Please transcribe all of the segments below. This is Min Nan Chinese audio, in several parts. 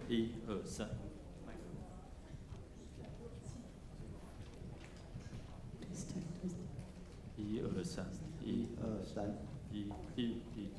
一二三。一二三，一二三，一一一。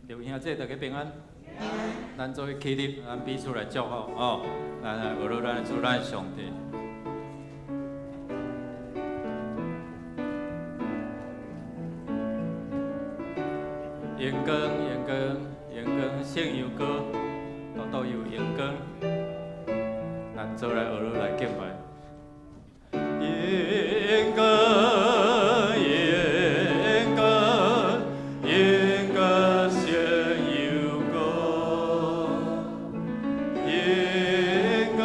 刘兄姐，大家平安。咱做伙起立，咱彼此来祝福哦。咱来学咱的主，咱的上帝。荣光，荣光，荣光，圣油膏，独独有荣光。咱做来学来敬拜。荣光，荣光，荣光，圣油膏。荣光，荣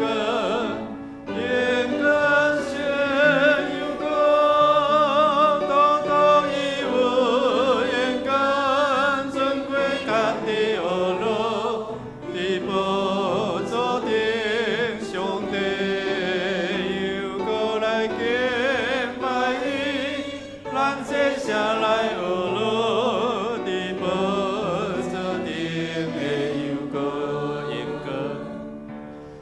光，荣光，圣油膏，独独有荣光，尊贵甘伫呵咾，伫宝座顶，上帝又阁来敬拜伊，咱坐下来呵咾，伫宝座顶的又阁荣光，荣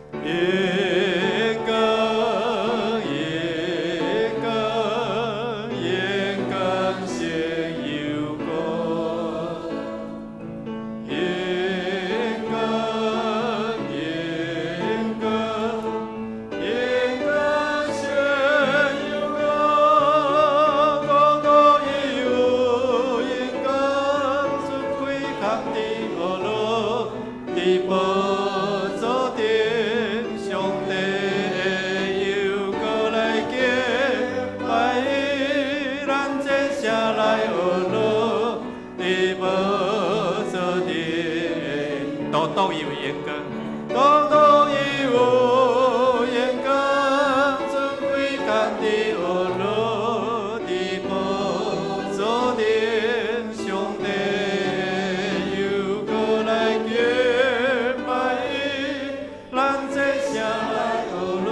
光，荣光，荣光，圣油膏。荣光，荣光，荣光，圣油膏，独独有荣光，尊贵藏伫呵咾，伫宝座顶，上帝又阁来敬拜伊，咱坐下来呵咾，伫宝座顶，独独有荣光，独独有荣光，尊贵藏伫呵咾，伫宝座顶，上帝又阁来敬拜伊，咱坐下来呵咾，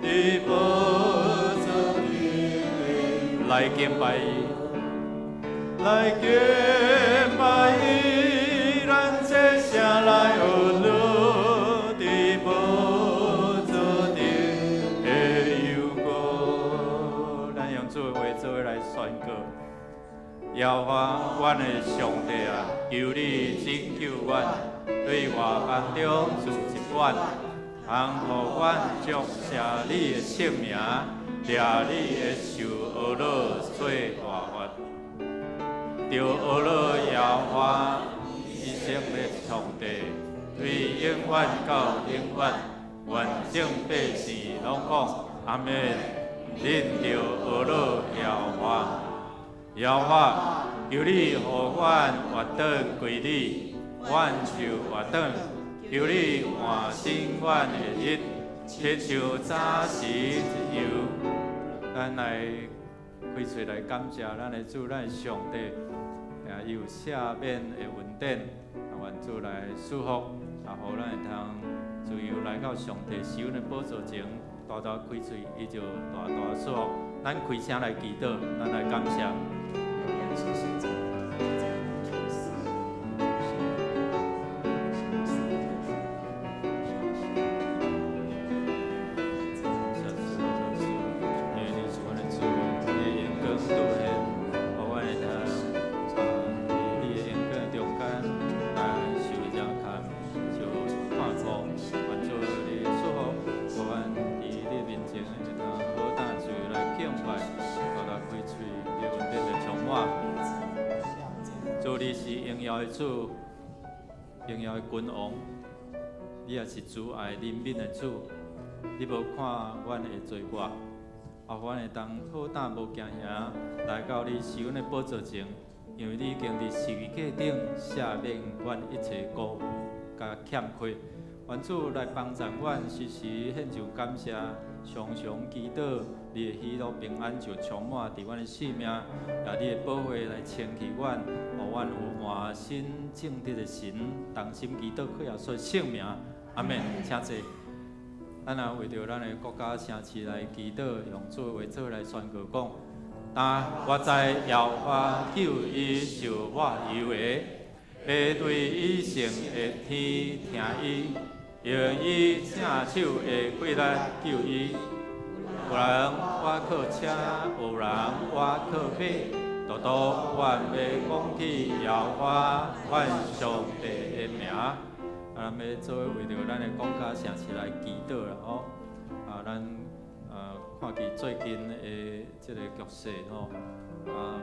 伫宝座顶，来敬拜伊，来敬拜伊，咱坐下来呵咾，伫宝座顶的油膏。咱用主的话做伙来宣告：耶和华，阮的上帝啊，求你拯救阮，對外邦中祝福阮，通予阮祝謝你的聖名，掠你的受呵咾做大發。著呵咾耶和華以色列上帝，對永遠到永遠，願眾百姓攏講阿們。恁著呵咾耶和華，耶和華，求你予阮活轉歸你，阮就活轉；求你換新阮的日，親像早時一樣。咱來開喙來感謝咱的主，咱的上帝，伊有赦免的恩典，願主來賜福，予咱會通自由來到上帝施恩的寶座前，大大開喙，伊就大大賜福。咱開聲來祈禱，咱來感謝。謝主，謝主，因為你是阮的主，你的榮光拄現，予阮會通佇你的榮光中間來受這看，受看顧，願主你賜福，予阮佇你面前會通好膽自由來敬拜，大大開喙，你恩典就充滿。主，你是榮耀的主，榮耀的君王，你也是慈愛憐憫的主。你無看阮的罪過，予阮會當好膽無驚嚇來到你施恩的寶座前，因為你已經佇十字架頂赦免阮一切辜負佮較欠缺。願主來幫助阮，時時獻上感謝，常常祈禱，你的喜樂平安就充滿佇阮的生命，也你的寶血來清洗阮，予阮有滿心正直的神，同心祈禱，靠耶穌聖名，阿門。請坐。咱也為著咱的國家城市來祈禱，用主的話做來宣告講：但我知耶和華救伊受抹油的，會對以成的天聽伊，用伊聖手的氣力救伊。有人倚靠車，有人倚靠馬，獨獨阮欲講起耶和華阮上帝的名。啊，咱欲做伙為著咱的國家城市來祈禱啦吼。啊，咱看見最近的這个局勢吼，啊，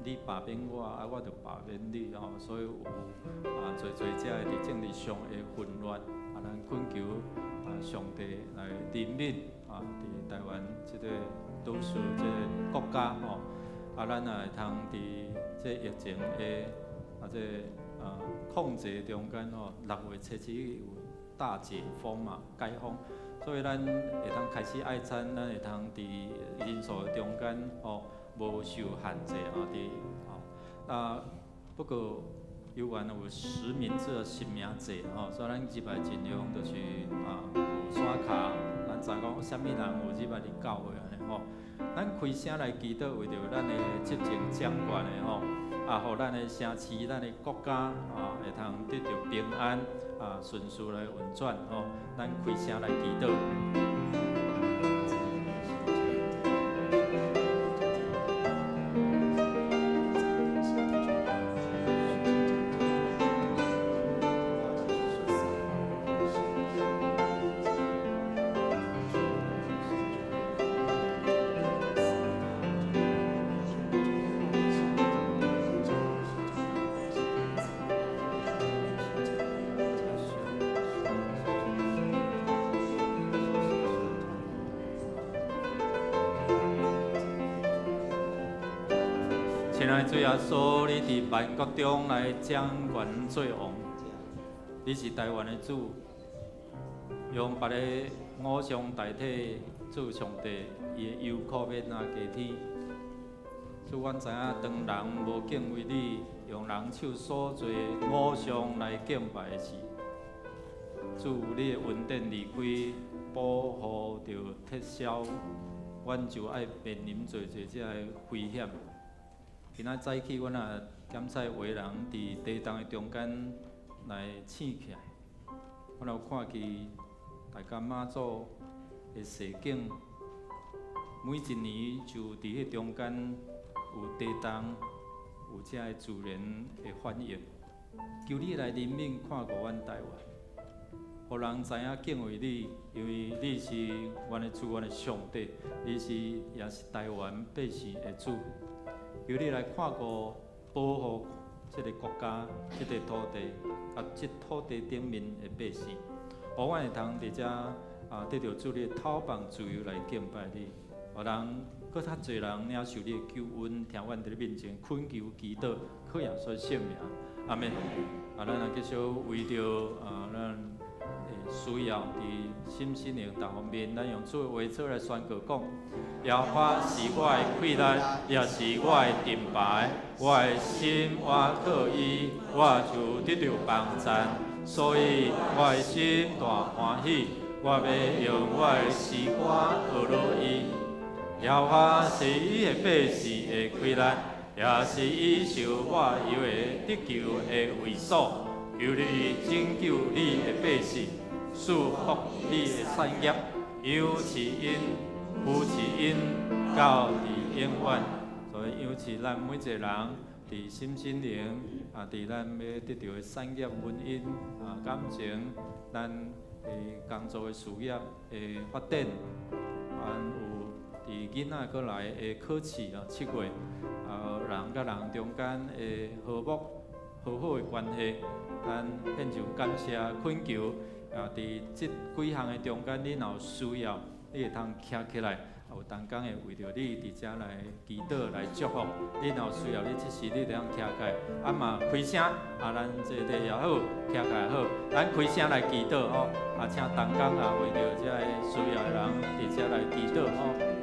你罷免我，啊，我就罷免你吼，所以有啊，濟濟遮的佇政治上的混亂，啊，咱懇求啊，上帝來憐憫啊，佇台灣這个島嶼這个國家吼，啊，咱也會通佇這疫情的啊這个控制中間吼，6月初7有大解封嘛，解封，所以咱會通開始愛餐，咱會通佇人數的中間吼，無受限制啊，佇吼啊，不過猶原有實名制、實名制吼，所以咱入來盡量就是啊有刷卡，咱知講啥物人有入來佇教會按呢吼。咱開聲來祈禱，為著咱的執政長官的吼，啊，予咱的城市、咱的國家啊，會通得著平安啊，順遂來運轉吼。咱開聲來祈禱。親愛主耶穌，你佇萬國中來掌權做王，你是台灣的主，用別个偶像代替主上帝，伊的憂苦欲怎加添？主，阮知影，當人無敬畏你，用人手所做的偶像來敬拜時，主，你的恩典離開，保護著撤銷，阮就愛面臨濟濟這个危險。今仔早起，阮也檢測有的人佇地動的中間來醒起來，阮有看見大甲媽祖的踅景，每一年就佇彼中間有地動，有這个自然的反應。求你來憐憫看顧阮台灣，予人知影敬畏你，因為你是阮的主，阮的上帝，你是也是台灣百姓的主。求你來看顧、保護這个國家、這个土地，佮這土地頂面的百姓，予阮會通佇遮啊得著主你的透放自由來敬拜你，予人閣較濟人領受你的救恩，聽阮佇你面前懇求祈禱，靠耶穌聖名，阿們。啊，咱也繼續為著啊，咱的需要佇心身靈逐方面，咱用主的話做來宣告講：耶和華是我的氣力，也是我的盾牌，我的心倚靠伊，我就得著幫贊，所以我的心大歡喜，我欲用我的詩歌呵咾伊。耶和華是伊的百姓的氣力，也是伊受抹油的得救的衛所。求你拯救你的百姓，賜福你的產業，扶持𪜶，扶持𪜶到佇永遠。所以扶持咱每一個人佇心身靈啊，佇咱欲得著的產業、婚姻啊、感情，咱的工作的事業的發展，還有佇囡仔閣來的考試啊，7月啊，人佮人中間的和睦和好的關係，咱獻上感謝懇求啊！佇這幾項的中間，你若有需要，你會通徛起來，予有同工會為著你佇遮來祈禱來祝福。你若有需要，你這時你會當徛起來，啊嘛開聲，啊咱這個也好，徛起來好，咱開聲來祈禱吼，啊請同工啊為著這个需要的人佇遮來祈禱吼。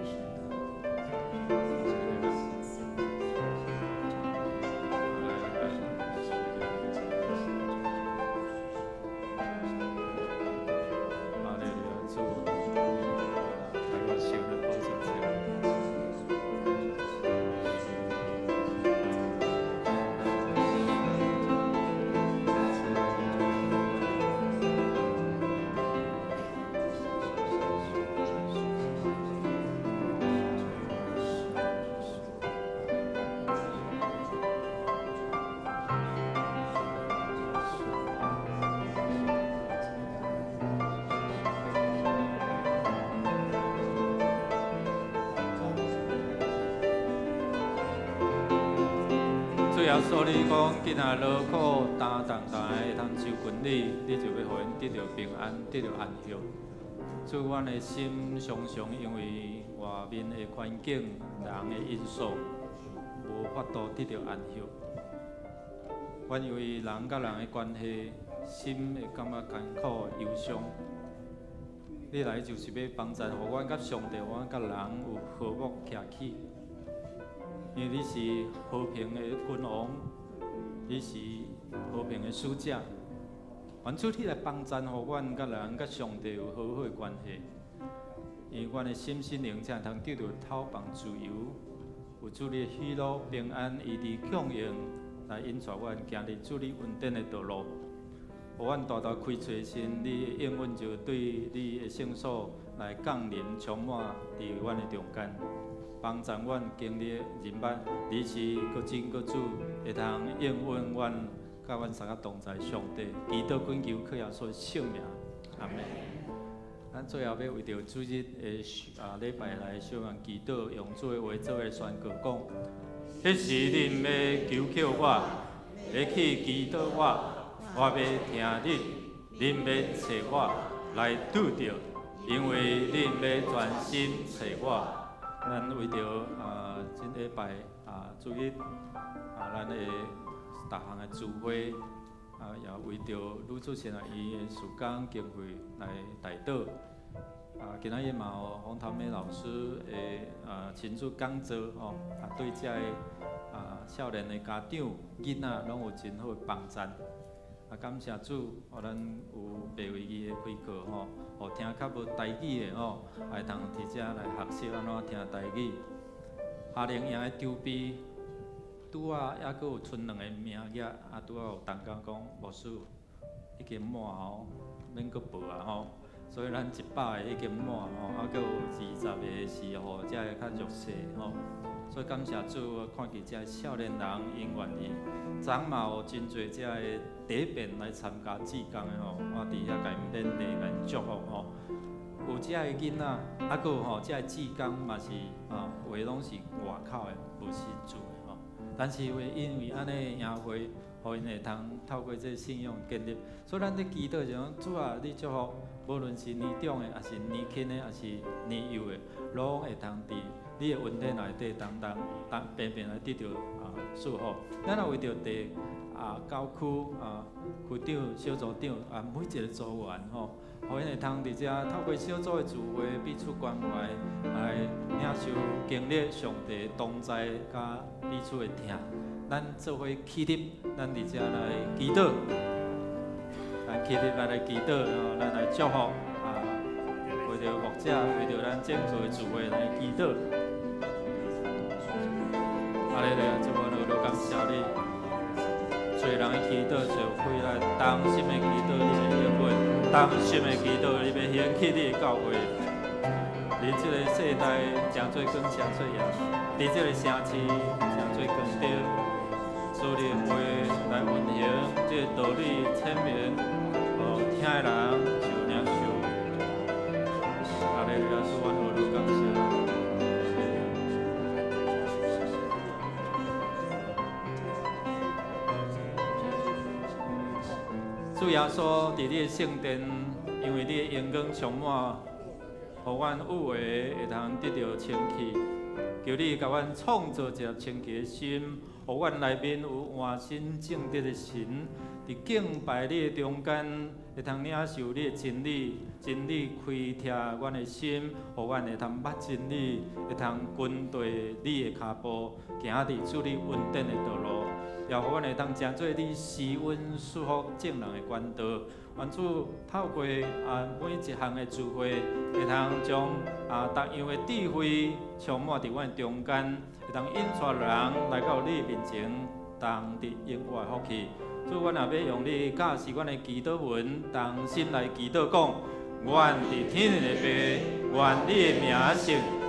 主耶穌，你講，囝仔勞苦擔重擔的會通就近你，你就欲予𪜶得著平安，得著安息。主，阮的心常常因為外面的環境、人的因素，無法度得著安息。阮因為人佮人的關係，心會感覺艱苦、憂傷。你來就是欲幫助，予阮佮上帝，予阮佮人有和睦徛起。因為你是和平的君王，你是和平的使者，願主你來幫贊，予阮佮人佮上帝有和好的關係。因為阮的心身靈才會通得著透放自由，有主你的喜樂平安，醫治供應來引帶阮行佇主你恩典的道路。予阮大大開喙時，你的應允就對你的聖所來降臨，充滿佇阮的中間。幫助阮經歷認捌，你是閣真閣主，會通應允阮，佮阮三個同在上帝。祈禱懇求靠耶穌聖名，阿們。咱最後欲為著主日的啊禮拜來小人祈禱，用主的話做个宣告講：彼時恁欲求告我，欲去祈禱我，我欲聽恁，恁欲揣我來拄著，因為恁欲專心揣我。咱為著啊，這禮拜啊，主日啊，咱的逐項的聚會啊，也為著女主神啊伊的事工經費來代禱。啊，今仔日嘛有洪桃美老師的啊親自講座吼，啊對遮个啊少年的家長囡仔攏有真好的幫贊。啊，感謝主，予咱有白維義的開課吼，予聽較無台語的吼，會通佇遮來學習按怎聽台語。夏令營的籌備，拄仔猶閣有賰兩个名額，啊，拄仔有同工講，牧師已經滿吼，免閣報啊吼。所以咱100個已經滿吼，啊，閣有20個是予遮个較弱勢吼。所以感謝主，看見遮少年人𪜶願意，昨嘛有真濟遮个第一遍來參加志工的吼，我佇遐共𪜶勉勵、共𪜶祝福吼。有遮个囡仔，啊，閣有吼，遮个志工嘛是吼，有的攏是外口的，無信主的吼。但是為因為按呢營會，予𪜶會通透過這個信仰建立，所以咱咧祈禱就講主啊，你祝福，無論是年長的，抑是年輕的，抑是年幼的，攏會通佇你的恩典內底當當當平平來得著啊祝福。咱若為著第啊九區啊區長、小組長啊每一个組員吼，予𪜶會通佇遮透過小組的聚會彼此關懷，來領受經歷上帝同在佮彼此的疼。咱做伙起立，咱佇遮來祈禱，咱起立咱來祈禱，咱來祝福啊，為著牧者，為著咱整座的聚會來祈禱。阿咧咧，主，阮有感謝你，濟人的祈禱是有開來，同心的祈禱，你欲應允；同心的祈禱，你欲興起你的教會。佇這个世代成做光，成做鹽；佇這个城市成做光燈。主你的話來運行，這个道理顯明，予聽的人就領受。阿咧咧，主，阮有感謝。主耶穌佇你的聖殿，因為你的榮光充滿，予阮有的會通得著清氣。求你共阮創造一粒清氣的心，予阮內面有換新正直的神，佇敬拜你的中間，會通領受你的真理，真理開拓阮的心，予阮會通捌真理，會通跟隨你的跤步，行佇主你恩典的道路，也予阮會通成做你施恩祝福眾人的管道。願主透過每一項的聚會，會通將逐樣的智慧充滿佇阮中間，會通引帶人來到你面前，同得永活的福氣。主，阮也欲用你教示阮的祈禱文，同心來祈禱講：阮佇天頂的父，願你的名聖，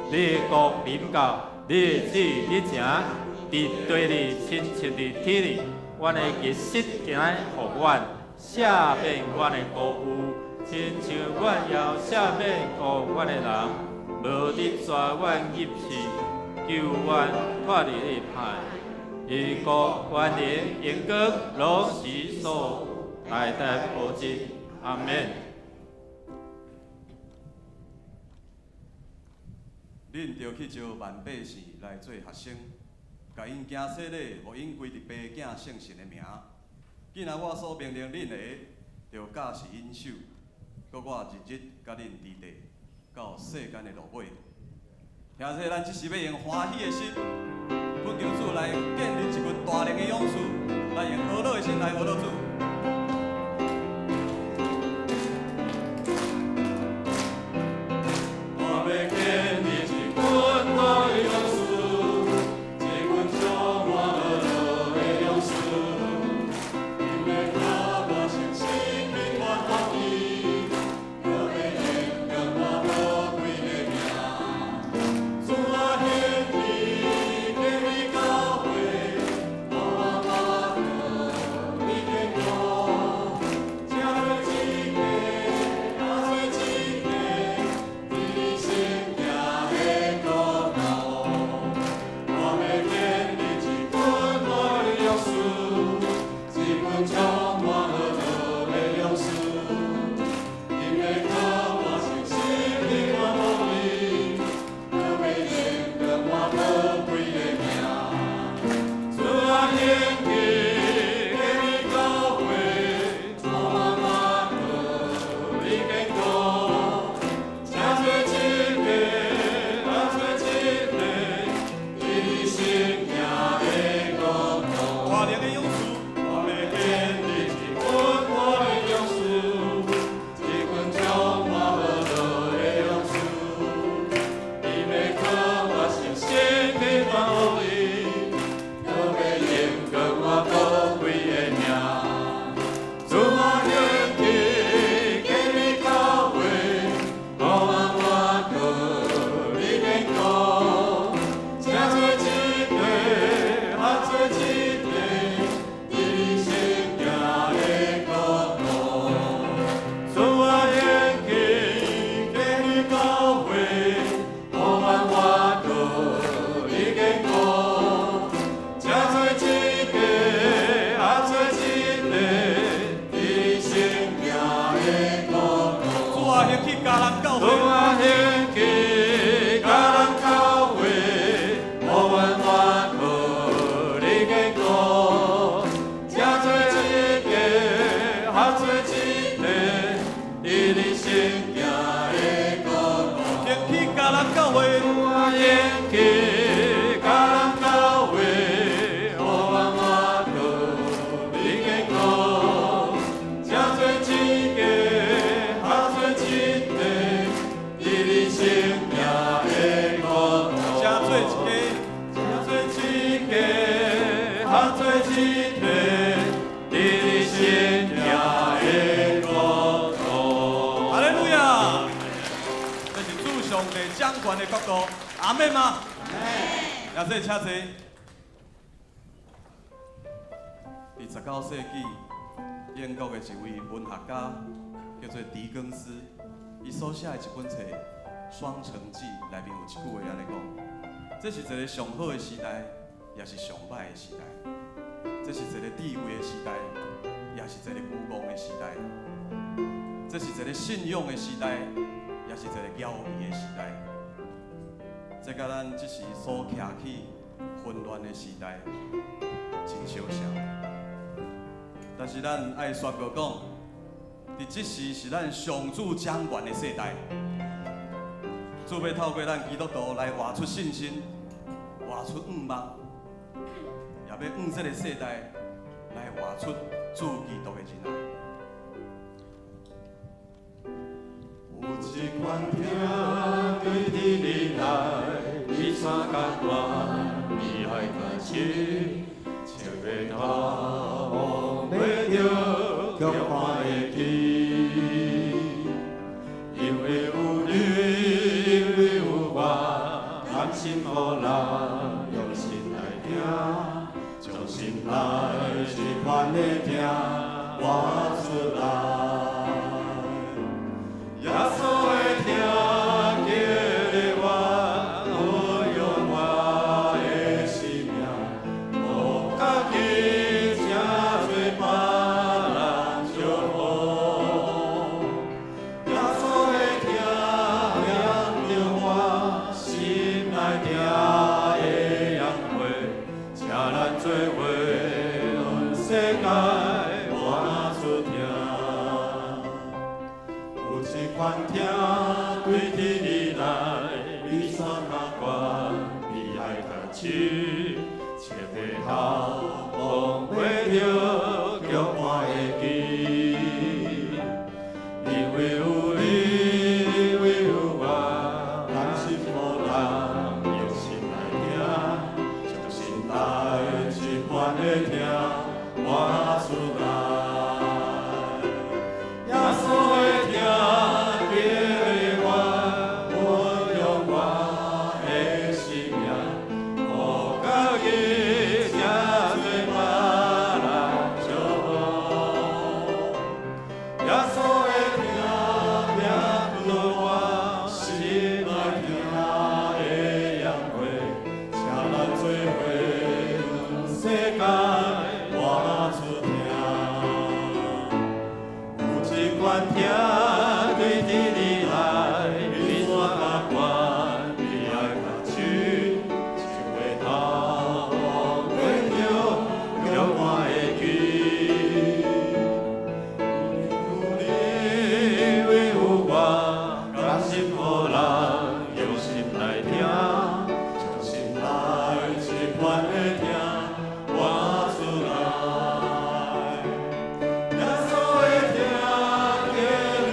你的國臨到，你的旨意得成，佇地裡親像佇天裡。阮的日食今仔予阮，赦免阮的過誤，親像阮也赦免告阮的人，無得帶阮入試，救阮脫離歹。因國權能榮光攏是所代代無盡。阿門。恁著去招萬百姓來做學生，共𪜶行洗禮，予𪜶歸佇爸囝聖神的名。囝仔我所命令恁的，著教示𪜶守。閣我日日佮恁佇地，到世間的落尾。兄弟，咱這時欲用歡喜的心，懇求主來建立一群大能的勇士，來用呵咾的心來呵咾主。我欲建立一群大的勇士，一群充滿呵咾的勇士，𪜶欲靠我誠實平安福氣，閣欲榮耀我寶貴的名。主啊，興起建立教會，予阮活予你堅固，成做一個，也做一個，佇你身行的國度。我欲建立一群大的勇士，一群充滿呵咾的勇士，𪜶欲靠我誠實平安福氣，閣欲榮耀我寶貴的名。主啊，興起建立教會，予阮活予你堅固，成做一個，也做一個，佇你身行的國度。大能的勇士，我欲建立一群大的勇士，一群充滿呵咾的勇士，𪜶欲靠我誠實平安福氣，閣欲榮耀我寶貴的名。主啊，興起建立教會，予阮活予你堅固，成做一個，也做一個，佇你身行的國度。主啊，興起建立教會，予阮活予你堅固，成做一個，也做一個，佇你身行的國度。主啊，興起迦南教會，主啊，興起迦南教會，予阮活予你堅固，成做一個，也做一個，佇你身行的國度。興起迦南教會，主啊，興起迦南教會，予阮活予你堅固，成做一個，也做一個，佇你身行的國度。成做一個，成做一個，也做一個，佇你身行的國度。哈利路亞！這是主上帝掌權的國度，阿們嗎？阿們。請坐。佇19世紀，英國的一位文學家叫做狄更斯，伊所寫的一本冊《雙城記》內面有一句話按呢講：這是一个上好的時代，也是上歹的時代；這是一个智慧的時代，也是一个愚戇的時代；這是一个信仰的時代，也也是一個搖移的時代。這佮咱這時所徛起混亂的時代真相像。但是咱愛宣告講，佇這時是咱上主掌權的世代。主欲透過咱基督徒來活出信心，活出向望，也欲向這個世代來活出主基督的仁愛。有一款疼對天你來，比山較懸，比海較深，笑袂頭望袂著，卻看會起。因為有你，因為有我，甘心予人用心來聽，將心內這款的疼活出來。耶穌的疼激勵我，滋養我的生命，予家己成做別人祝福。耶穌的疼念著我心內疼的養血，請咱做伙向世界活出疼。有一款疼對天而來，比山較懸，比海較深，切袂頭望袂著，卻看會記。因為有你，因為有我，甘心予人用心來聽，將心內這款的疼活出來。耶穌的疼激勵我，滋養我的生命，予家己成做別人祝福。耶穌的疼念著我心內疼的養血，請咱做伙向世界活出疼。有一款疼對天而來，比山較懸，比海較深，想袂透望袂著，卻看會記。有你，因為有我，甘心予人用心來聽，將心內這款的疼活出來。耶穌的疼激勵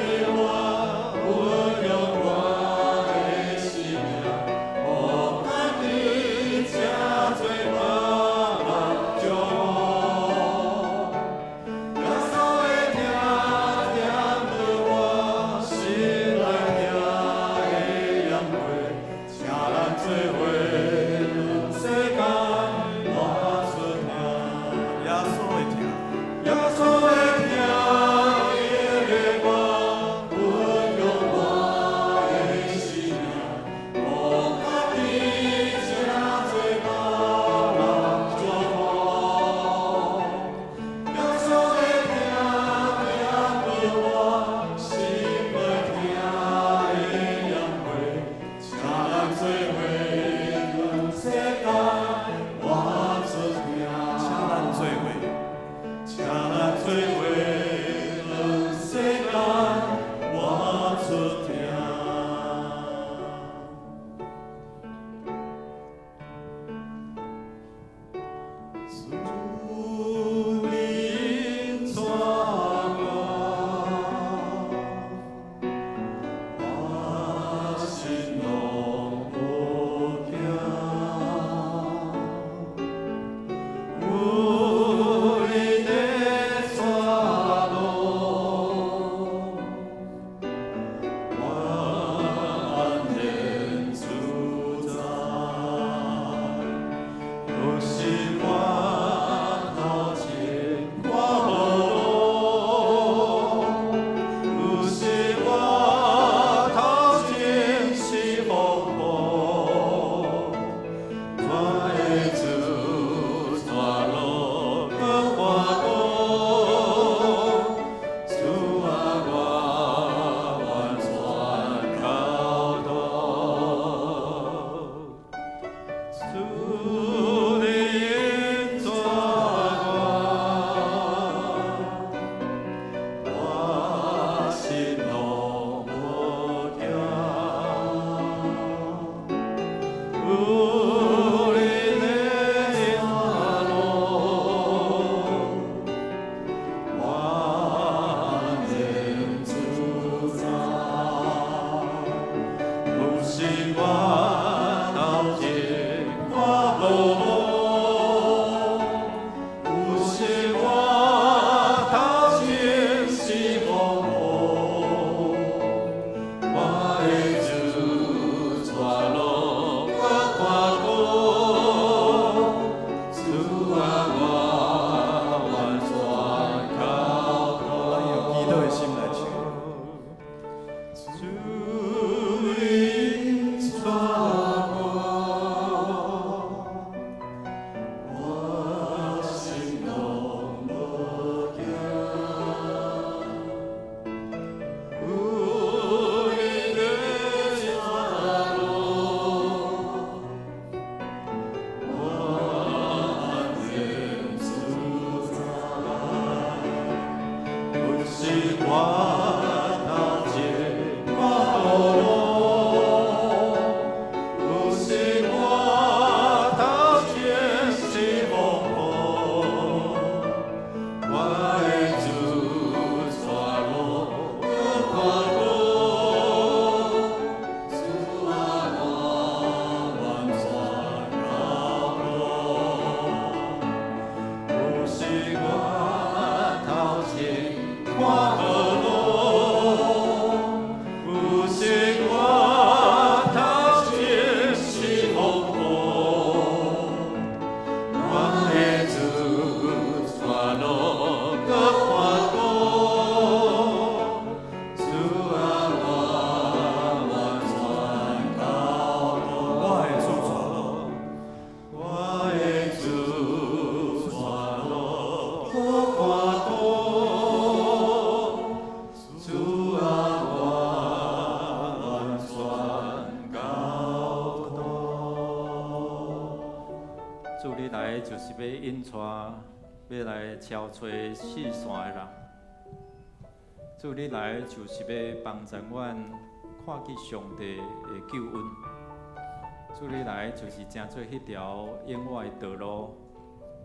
我頭前看無路，有時我頭前是風雨，我的主帶路閣看顧，主啊，我完全交託。有時我頭前看無路，有時我頭前是風雨，我的主帶路閣看顧，主啊，我完全交託。我的主帶路，我的主帶路閣看顧，主啊，我完全交託。主你來就是欲引帶，欲來超揣四散的人。主你來就是欲幫助阮看見上帝的救恩。主你來就是成做彼條永活的道路，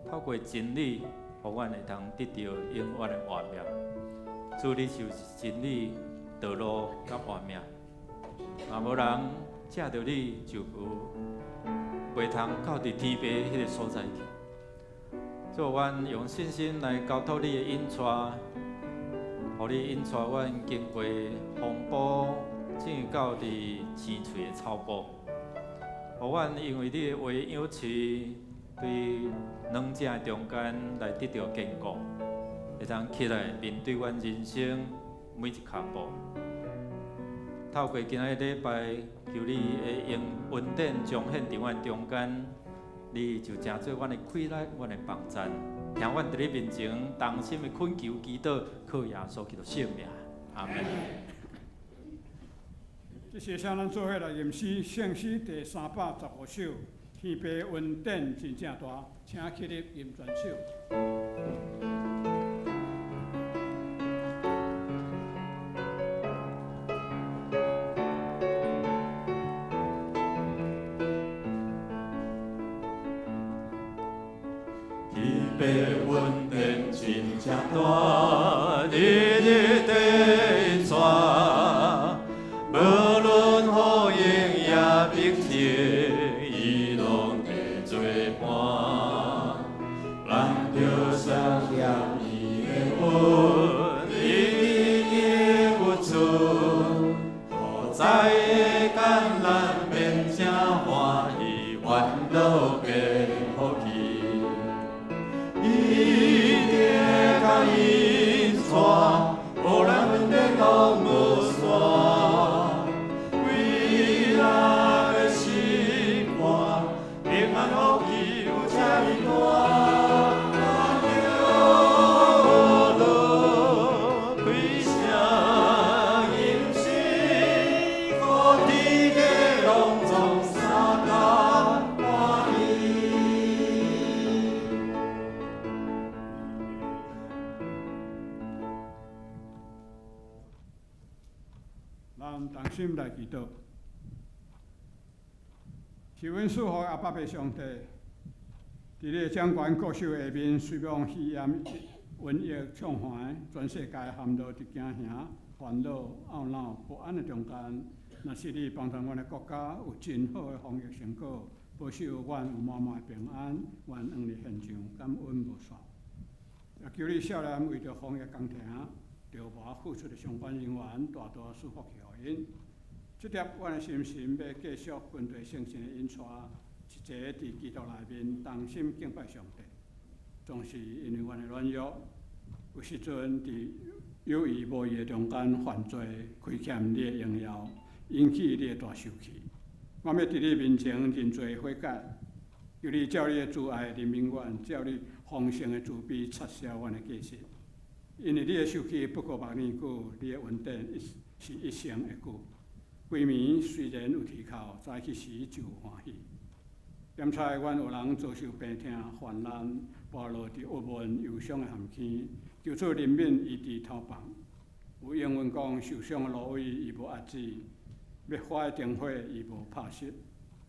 透過真理，予阮會當得著永遠的活命。主你就是真理、道路佮活命。若無人藉著你，就無袂通到佇天父彼个所在去。主，阮用信心來交託你的引帶，予你引帶阮經過風波，進入到佇青翠的草埔。予阮因為你的話養飼，對兩者的中間來得著堅固，會當起來面對阮人生每一跤步。透過今仔日禮拜，求你會用恩典彰顯佇阮中間，你就成做阮的氣力，阮的幫贊，聽阮佇你面前同心的懇求祈禱，靠耶穌基督聖名，阿門。這時請咱做伙來吟詩，聖詩第315首，天父恩典真正大，請起立吟全首。天父恩典真正大，日日地引帶，無論雨湧也逼迫，伊攏佇做伴。咱著相欠伊的恩，伊的應允出，何在的艱難免誠歡喜，煩惱變福氣。伊定共引帶，予咱恩典攏無散。規人的心肝，平安福氣有遮爾大。叫開聲吟詩，予天地攏總相共歡喜。咱同心來祈禱。是阮賜福阿爸父上帝，佇你的掌權國手下面，雖罔肺炎、瘟疫暢橫，全世界陷落佇驚嚇、煩惱、懊惱、不安的中間。若是你幫助阮的國家有真好的防疫成果，保守阮有滿滿的平安，願囥佇現場感恩無煞。也求你赦免為著防疫工程著無付出的相關人員，大大賜福氣予𪜶。這粒阮的心神欲繼續跟隨聖神的引帶，一齊佇基督內面同心敬拜上帝。總是因為阮的軟弱，有時陣佇有意無意的中間犯罪，虧欠你的榮耀，引起你的大受氣。我欲佇你面前認罪悔改，求你照你的慈愛憐憫阮，照你豐盛的慈悲擦消阮的過失。因為你的受氣不過百年久，你的恩典是一生的久。規暝雖然有啼哭，早起時就有歡喜。點彩阮有人遭受病痛、患難，跋落佇鬱悶、憂傷的陷坑，求主憐憫醫治透放。講，受傷的蘆葦伊無壓止，欲發的燈火伊無拍熄。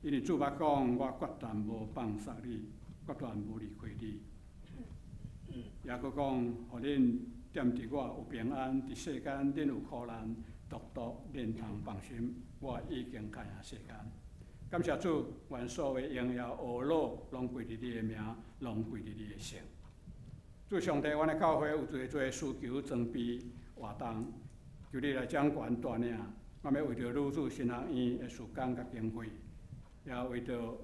因為主捌講，我決斷無放捒你，決斷無離開你。也閣講，予恁踮佇我有平安，佇世間恁有苦難，獨獨恁通放心，我已經較贏世間。感謝主，願所有的榮耀、呵咾，攏歸佇你的名，攏歸佇你的姓。主上帝，阮的教會有濟濟需求裝備活動，求你來掌權帶領。阮欲為著女子神學院的事工佮經費，也為著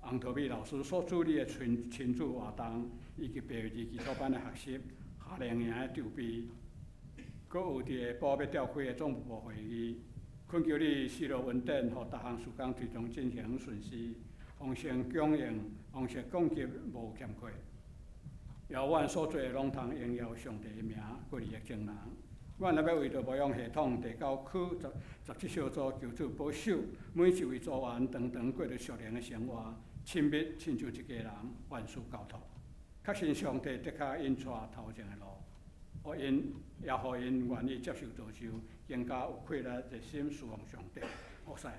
洪桃美老師所主理的親親子活動，以及白日基礎班的學習、夏令營的籌備，閣有佇下晡欲召開的總務部會議，懇求你賜予恩典，予逐項事工推動進行順遂，豐盛供應，豐盛供給無欠缺。予阮所做的攏通榮耀上帝的名，閣利益眾人。阮若欲為著牧養系統第九區17小組求主保守每一位組員，常常過著屬靈的生活，親密親像一家人，萬事交託。確信上帝的確𪜶帶頭前的路，予𪜶也予𪜶願意接受造就，更加有氣力熱心侍奉上帝，服侍人。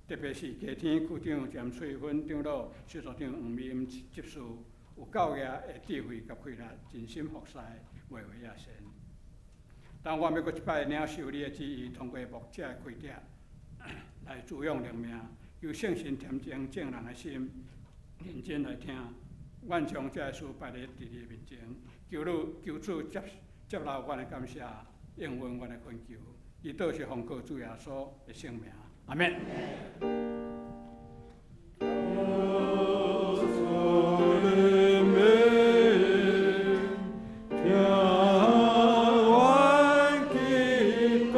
特別是家天區長詹翠芬長老、小組長黃美英執事，有夠額的智慧佮氣力，盡心服侍，袂為亞善。當阮欲閣一擺領受你的旨意，通過牧者的開示來滋養靈命，求聖神恬靜眾人的心，認真來聽。阮將這个事擺佇你的面前，求你求主接接納阮的感謝，應允阮的懇求。祈禱是奉靠主耶穌的聖名，阿們。主的名，聽阮祈禱。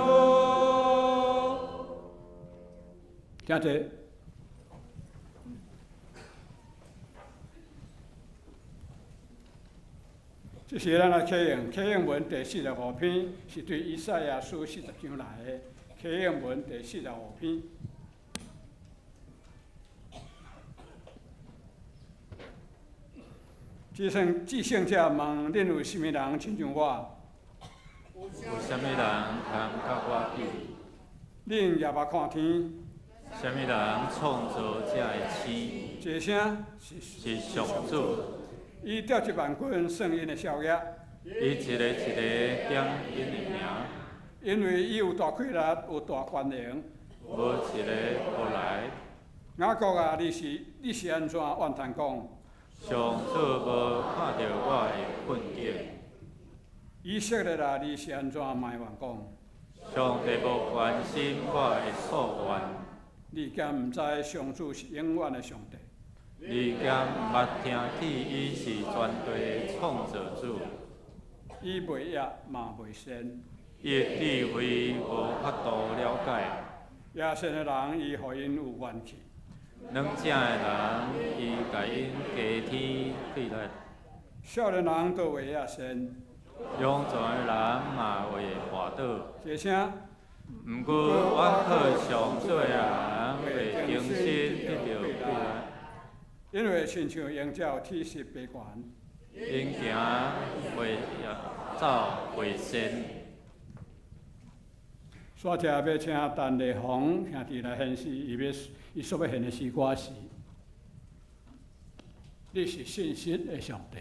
請坐。這是咱來啟用啟應文第45篇，是對以賽亞書40章來的啟應文第45篇。至聖者問：恁有啥物人親像我？有啥物人通佮我比？恁舉目看天。啥物人創造這个星？這聲是上主。伊召集萬軍算𪜶的數額。伊一个一个點𪜶的名。因為伊有大氣力，有大權能。無一个無來。雅各啊，你是按怎怨嘆講？上主無看著我的困境。以色列啊，你是按怎埋怨講？上帝無關心我的訴願。你敢毋知上主是永遠的上帝？你敢毋捌聽起伊是全地的創造主？伊袂惡嘛袂善。伊的智慧無法度了解。野善的人，伊予𪜶有元氣。軟正的人，伊共𪜶加添氣力。少年人都會野善。勇壯的人嘛會跋倒。這聲。毋過倚靠上主的人會重新得著氣力。𪜶會親像鷹鳥體實爬懸。𪜶行袂走袂鳎。煞者欲請陳麗紅兄弟來獻詩，伊所欲獻的詩歌是：你是信實的上帝。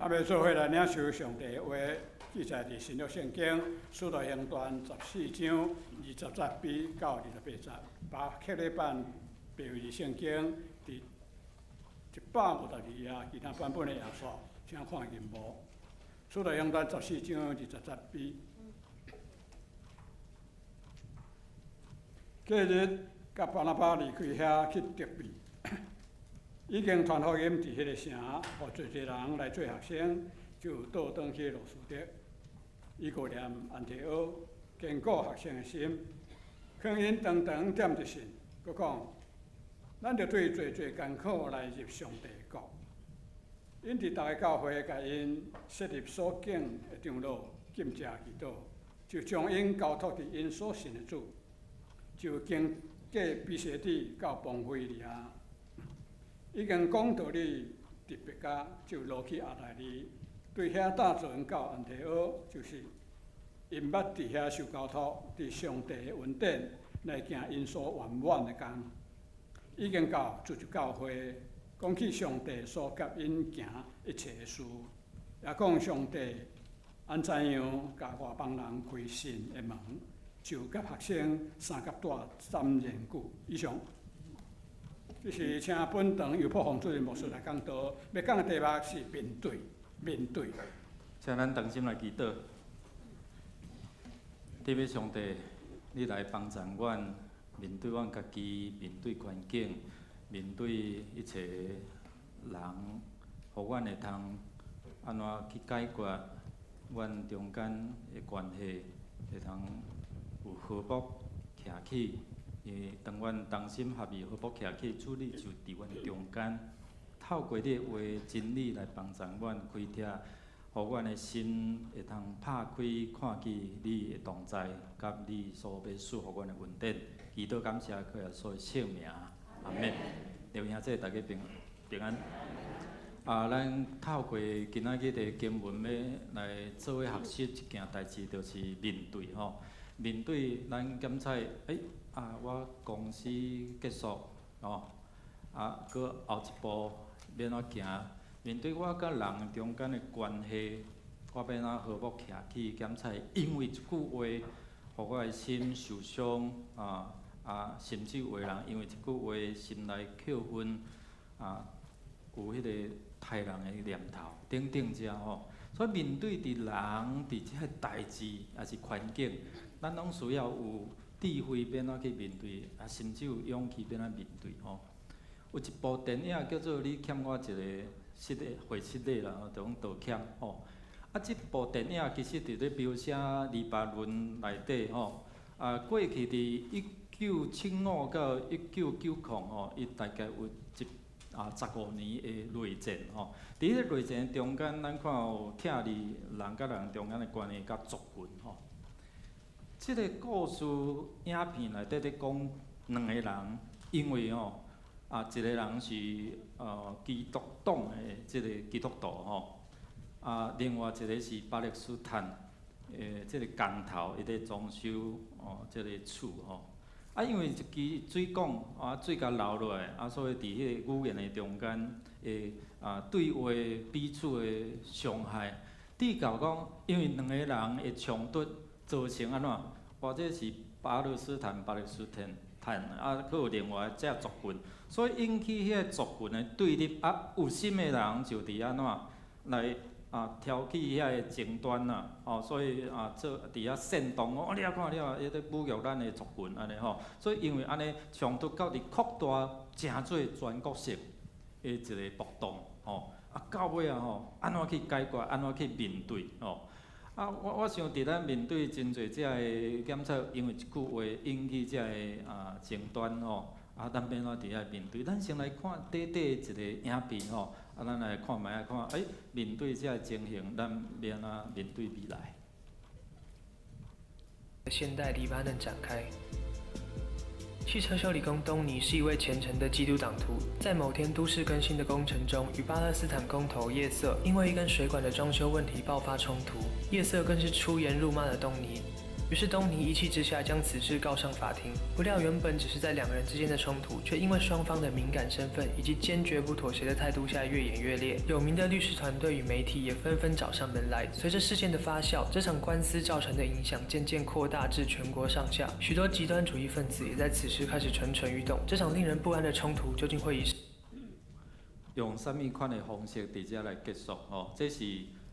咱欲做伙來領受上帝的話，記載佇新約聖經使徒行傳14章20節B 到28節，巴克禮版白文聖經佇152頁，其他版本的頁數，請看熒幕。使徒行傳十四章二十節 B。隔日，佮巴拿巴離開遐去德庇，已經傳福音佇彼个城，予濟濟人來做學生，就倒轉去路斯德、以哥念、安提阿，堅固學生的心，勸𪜶當當踮著信，閣講：咱著對濟濟艱苦來入上帝的國。𪜶佇逐个教會共𪜶設立所敬的長老，禁食祈禱，就將𪜶交託佇𪜶所信的主。就經過彼西底到磅腓利亞，已經講道理佇別家，就落去阿大利，對遐搭船到安提阿，就是𪜶捌佇遐受交託，佇上帝的恩典來行𪜶所圓滿的工。已經到組織教會，講起上帝所佮𪜶行一切的事，也講上帝按怎樣共外邦人開信的門。就佮學生相佮蹛針研久。以上，這是請本堂尤破宏主任牧師來講道，欲講的題目是面對，面對。請咱同心來祈禱。天父上帝，你來幫助阮面對阮家己，面對環境，面對一切人，予阮會通按怎去解決阮中間的關係，會通有和睦徛起，因為當阮同心合意和睦徛起，主你就佇阮中間，透過你的話真理來幫助阮開拓，予阮的心會通拍開，看見你的同在，佮你所欲賜予阮的恩典。祈禱感謝靠耶穌的聖名，阿們。弟兄姊妹大家平平安。啊，咱透過今仔日的經文，欲來做伙學習一件代誌，就是面對吼。面對咱檢採，欸，啊，我公司結束，吼，啊，閣後一步欲按怎行？面對我佮人中間的關係，我欲按怎和睦徛起？檢採，因為一句話，予我的心受傷，啊啊，甚至有的人因為一句話心內扣恨，啊，有彼个刣人的念頭，等等遮吼。所以面對佇人佇這个代誌，抑是環境，咱攏需要有智慧，欲按怎去面對，啊，甚至有勇氣欲按怎面對吼。有一部電影叫做《你欠我一个失禮回失禮》啦，就講道歉吼。啊，這部電影其實佇咧描寫黎巴嫩內底吼，啊，過去佇1975到1990吼，伊大概有一啊15年的內戰吼。佇彼個內戰中間，咱看有拆離人佮人中間的關係佮族群吼。這个故事影片內底咧講兩个人，因為吼啊，一个人是基督黨的這个基督徒吼，啊，另外一个是巴勒斯坦的這个工頭，伊咧裝修哦這个厝吼。啊，因為一支水管啊，水共流落來，啊，所以佇彼个語言的中間會啊對話彼此的傷害，直到講因為兩个人的衝突造成按怎？或者是巴勒斯坦、巴勒斯坦坦啊，閣有另外一隻族群，所以引起彼个族群的對立啊，有心的人就佇按怎來啊挑起遐个爭端啊，吼，所以啊做佇遐煽動，哦，你啊看你啊，伊咧侮辱咱的族群按呢吼，所以因為按呢衝突到佇擴大，成做全國性的一个暴動，吼，啊到尾啊吼，按怎去解決，按怎去面對，吼？啊，我想佇咱面對真濟遮个檢測，因為一句話引起遮个啊爭端吼，啊，咱欲按怎佇遐面對？咱先來看短短一个影片吼，啊，咱來看覓仔看，欸，面對遮个情形，咱欲按怎面對未來？現代黎巴嫩展開。汽車修理工東尼是一位虔誠的基督黨徒，在某天都市更新的工程中，與巴勒斯坦工頭葉瑟因為一根水管的裝修問題爆發衝突，葉瑟更是出言辱罵了東尼。于是東尼一氣之下將此事告上法庭。不料原本只是在兩人之間的衝突，卻因為雙方的敏感身份以及堅決不妥協的態度下越演越烈。有名的律師團隊與媒體也紛紛找上門來。隨着事件的發酵，這場官司造成的影響漸漸擴大至全國上下，許多極端主義分子也在此時開始蠢蠢欲動。這場令人不安的衝突究竟會以用啥物款的方式佇遮來結束？吼，這是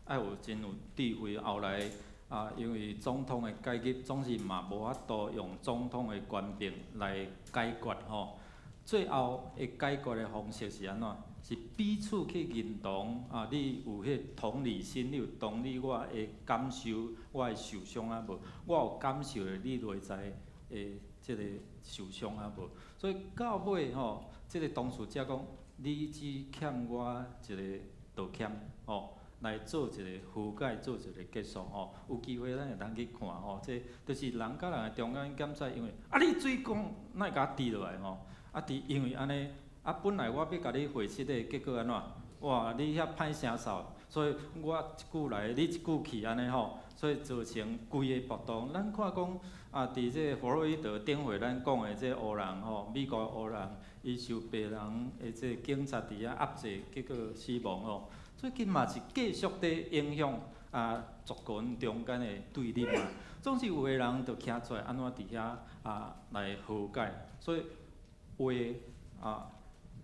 愛有真有智慧。後來啊，因為總統的介入，總是嘛無法度用總統的權柄來解決吼。最後會解決的方式是按怎？是彼此去認同啊！你有彼同理心，你有同理我的感受，我會受傷啊無？我有感受著你內在的這個受傷啊無？所以到尾吼，這個當事者講，你只欠我一個道歉吼，來做一個和解，做一個結束吼。有機會咱會當去看吼，這就是人佮人的中間檢查，因為啊，你水管哪會共我滴落來吼？啊，佇因為按呢，啊，本來我欲共你會釋的，結果按怎？哇，你遐歹聲嗽，所以我一句來，你一句去，按呢吼，所以造成規个暴動。咱看講啊，佇這個弗洛伊德頂回咱講的這個黑人吼，美國黑人，伊受白人的這個警察佇遐壓制，結果死亡吼。最近嘛是繼續佇影響啊族群中間的對立嘛。總是有的人就徛出來，按怎佇遐啊來和解，所以話啊，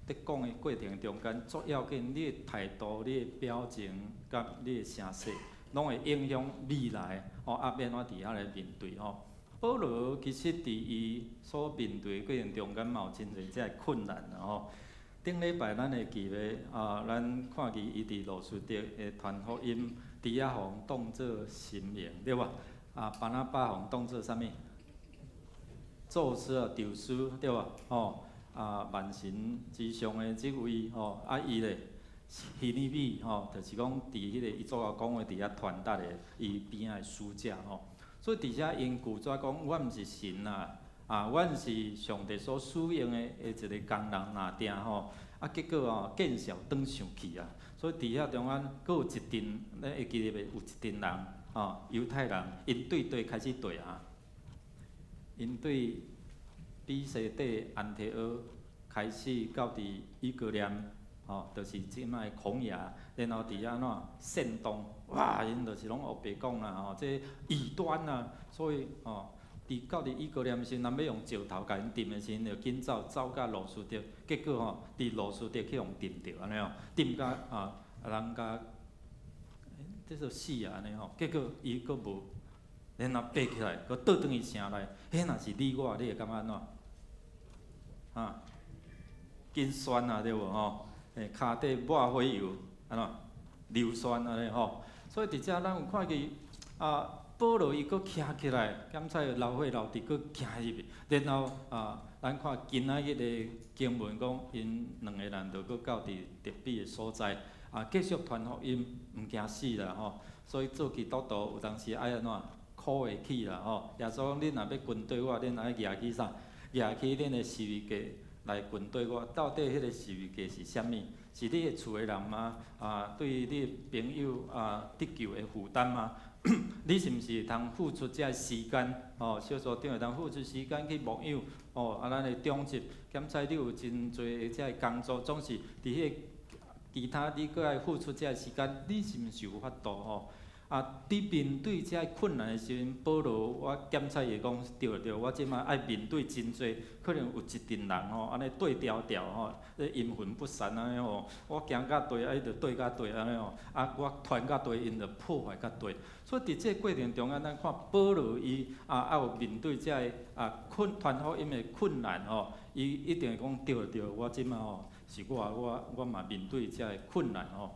佇講的過程中間，足要緊，你的態度、你的表情佮你的聲勢，攏會影響未來吼，啊，欲按怎佇遐來面對吼。保羅其實佇伊所面對的過程中間，嘛有真濟這个困難啦吼。頂禮拜咱會記得啊，咱看見伊佇路斯德的傳福音，佇遐予人當做神明，對無？啊，巴拿巴予人當做啥物？宙斯啊，宙斯，對無？吼，啊，萬神之上的這位吼，啊，伊咧，腓利比吼，就是講佇彼個伊做阿講話佇遐傳達的，伊邊仔的使者吼。所以佇遮𪜶拒絕講，阮毋是神啊，啊，阮是上帝所使用的一個工人若定吼。啊，結果哦，見笑轉生氣啊。所以佇遐中間，閣有一陣，咱會記得袂？有一陣人，吼，猶太人，𪜶對佗開始對啊？𪜶對彼西底安提阿開始到佇以哥念，吼，就是這擺的孔牙，然後佇遐按怎煽動，哇，𪜶就是攏烏白講啦，吼，這異端啊，所以吼，佇到佇以哥念時，若欲用石頭共𪜶擲的時陣，就緊走走到路斯德，結果吼，佇路斯德去予擲著按呢吼，擲甲啊人共，這做死啊按呢吼，結果伊閣無，然後爬起來，閣倒轉去城內，彼若是你我，你會感覺按怎？啊，緊酸啊，對無吼？跤底抹火油，按怎？硫酸按呢吼？所以佇遮咱有看見啊，保羅伊閣徛起來，檢採流血流滴，閣行入去，然後啊，咱看今仔日的經文講，𪜶兩个人就閣到佇特比的所在，啊，繼續傳福音，毋驚死啦吼。所以做基督徒有當時愛按怎？苦會起啦吼。耶穌講，恁若欲跟綴我，恁愛舉起啥？舉起恁的十字架來跟綴我。到底彼個十字架是啥物？是你的厝的人嗎？啊，對你的朋友啊得救的負擔嗎？你是毋是會通付出這个時間？吼，小組長會通付出時間去牧養？吼，啊，咱的長執檢採你有真濟的這个工作，總是佇彼個其他你閣愛付出這个時間，你是毋是有法度吼？啊，佇面對這困難的時陣，保羅我檢採伊講對對，我這擺愛面對真濟，可能有一陣人吼，按呢對調調吼，咧陰魂不散按呢吼，我行較佗，啊伊就對較佗按呢吼，啊我傳較佗，𪜶就破壞較佗。所以佇這個過程中間，咱看保羅伊啊，愛有面對這个啊困傳福音的困難吼，伊一定會講對對，我這擺吼是我我我嘛面對這个困難吼。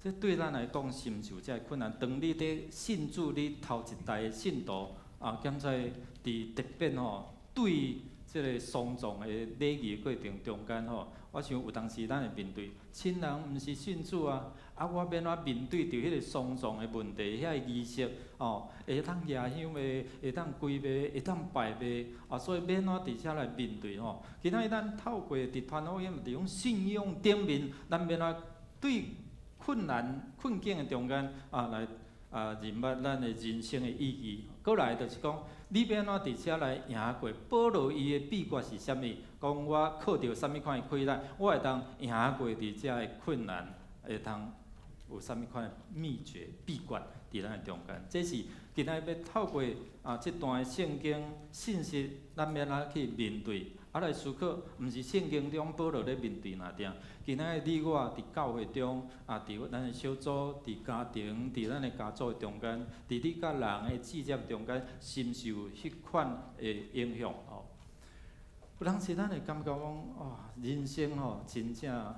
這對咱來講是毋是有這个困難？當你佇信主，你頭一代的信徒啊，檢採佇特別吼，對這個喪葬的禮儀過程中間吼，我想有當時咱會面對親人毋是信主啊，啊，我欲按怎面對著彼個喪葬的問題，遐个儀式吼，會當舉香袂？會當跪袂？會當拜袂？啊，所以欲按怎佇遮來面對吼？今仔日咱透過佇傳福音，佇種信仰頂面，咱欲按怎對困難困境的中間啊，來認捌咱的人生的意義。閣來就是講，你欲按怎佇遮來贏過？保羅伊的秘訣是啥物？講我靠著啥物款的氣力，我會當贏過佇遮的困難，會當有啥物款的秘訣秘訣佇咱的中間？這是今仔日欲透過這段聖經信息，咱欲按怎去面對？來思考，毋是聖經中保羅咧面對爾定。今仔日你我佇教會中，佇咱的小組、佇家庭、佇咱的家族的中間，佇你佮人的之間中間，是毋是有彼款的影響？吼，有當時咱會感覺講，哇，人生吼，真正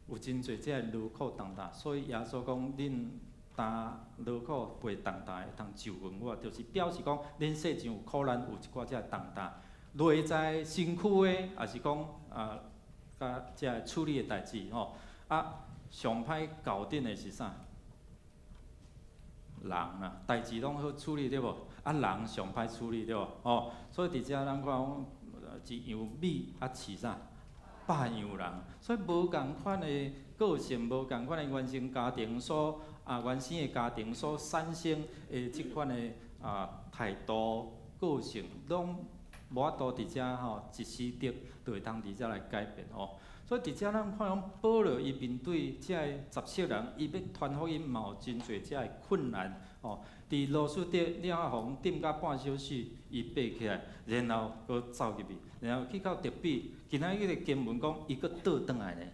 有真濟這个勞苦重擔，所以耶穌講，恁擔勞苦背重擔會當就近我，就是表示講，恁世上有苦難，有一寡這个重擔。落在身軀的，抑是講佮這个處理的代誌吼。上歹搞定的是啥？人啊，代誌攏好處理對無？人上歹處理對無？吼，所以佇遮咱看講，一樣米飼啥？百樣人，所以無仝款的個性，無仝款的原生家庭所原生的家庭所產生的這款的態度、個性，攏無法度佇遮吼一時的就會當佇遮來改變吼。所以佇遮咱看講保羅伊面對這个十七人，伊欲傳福音嘛有真濟這个困難吼。佇路斯德了予人釘甲半小死，伊爬起來，然後閣走入去，然後去到德比。今仔日彼个經文講，伊閣倒轉來呢，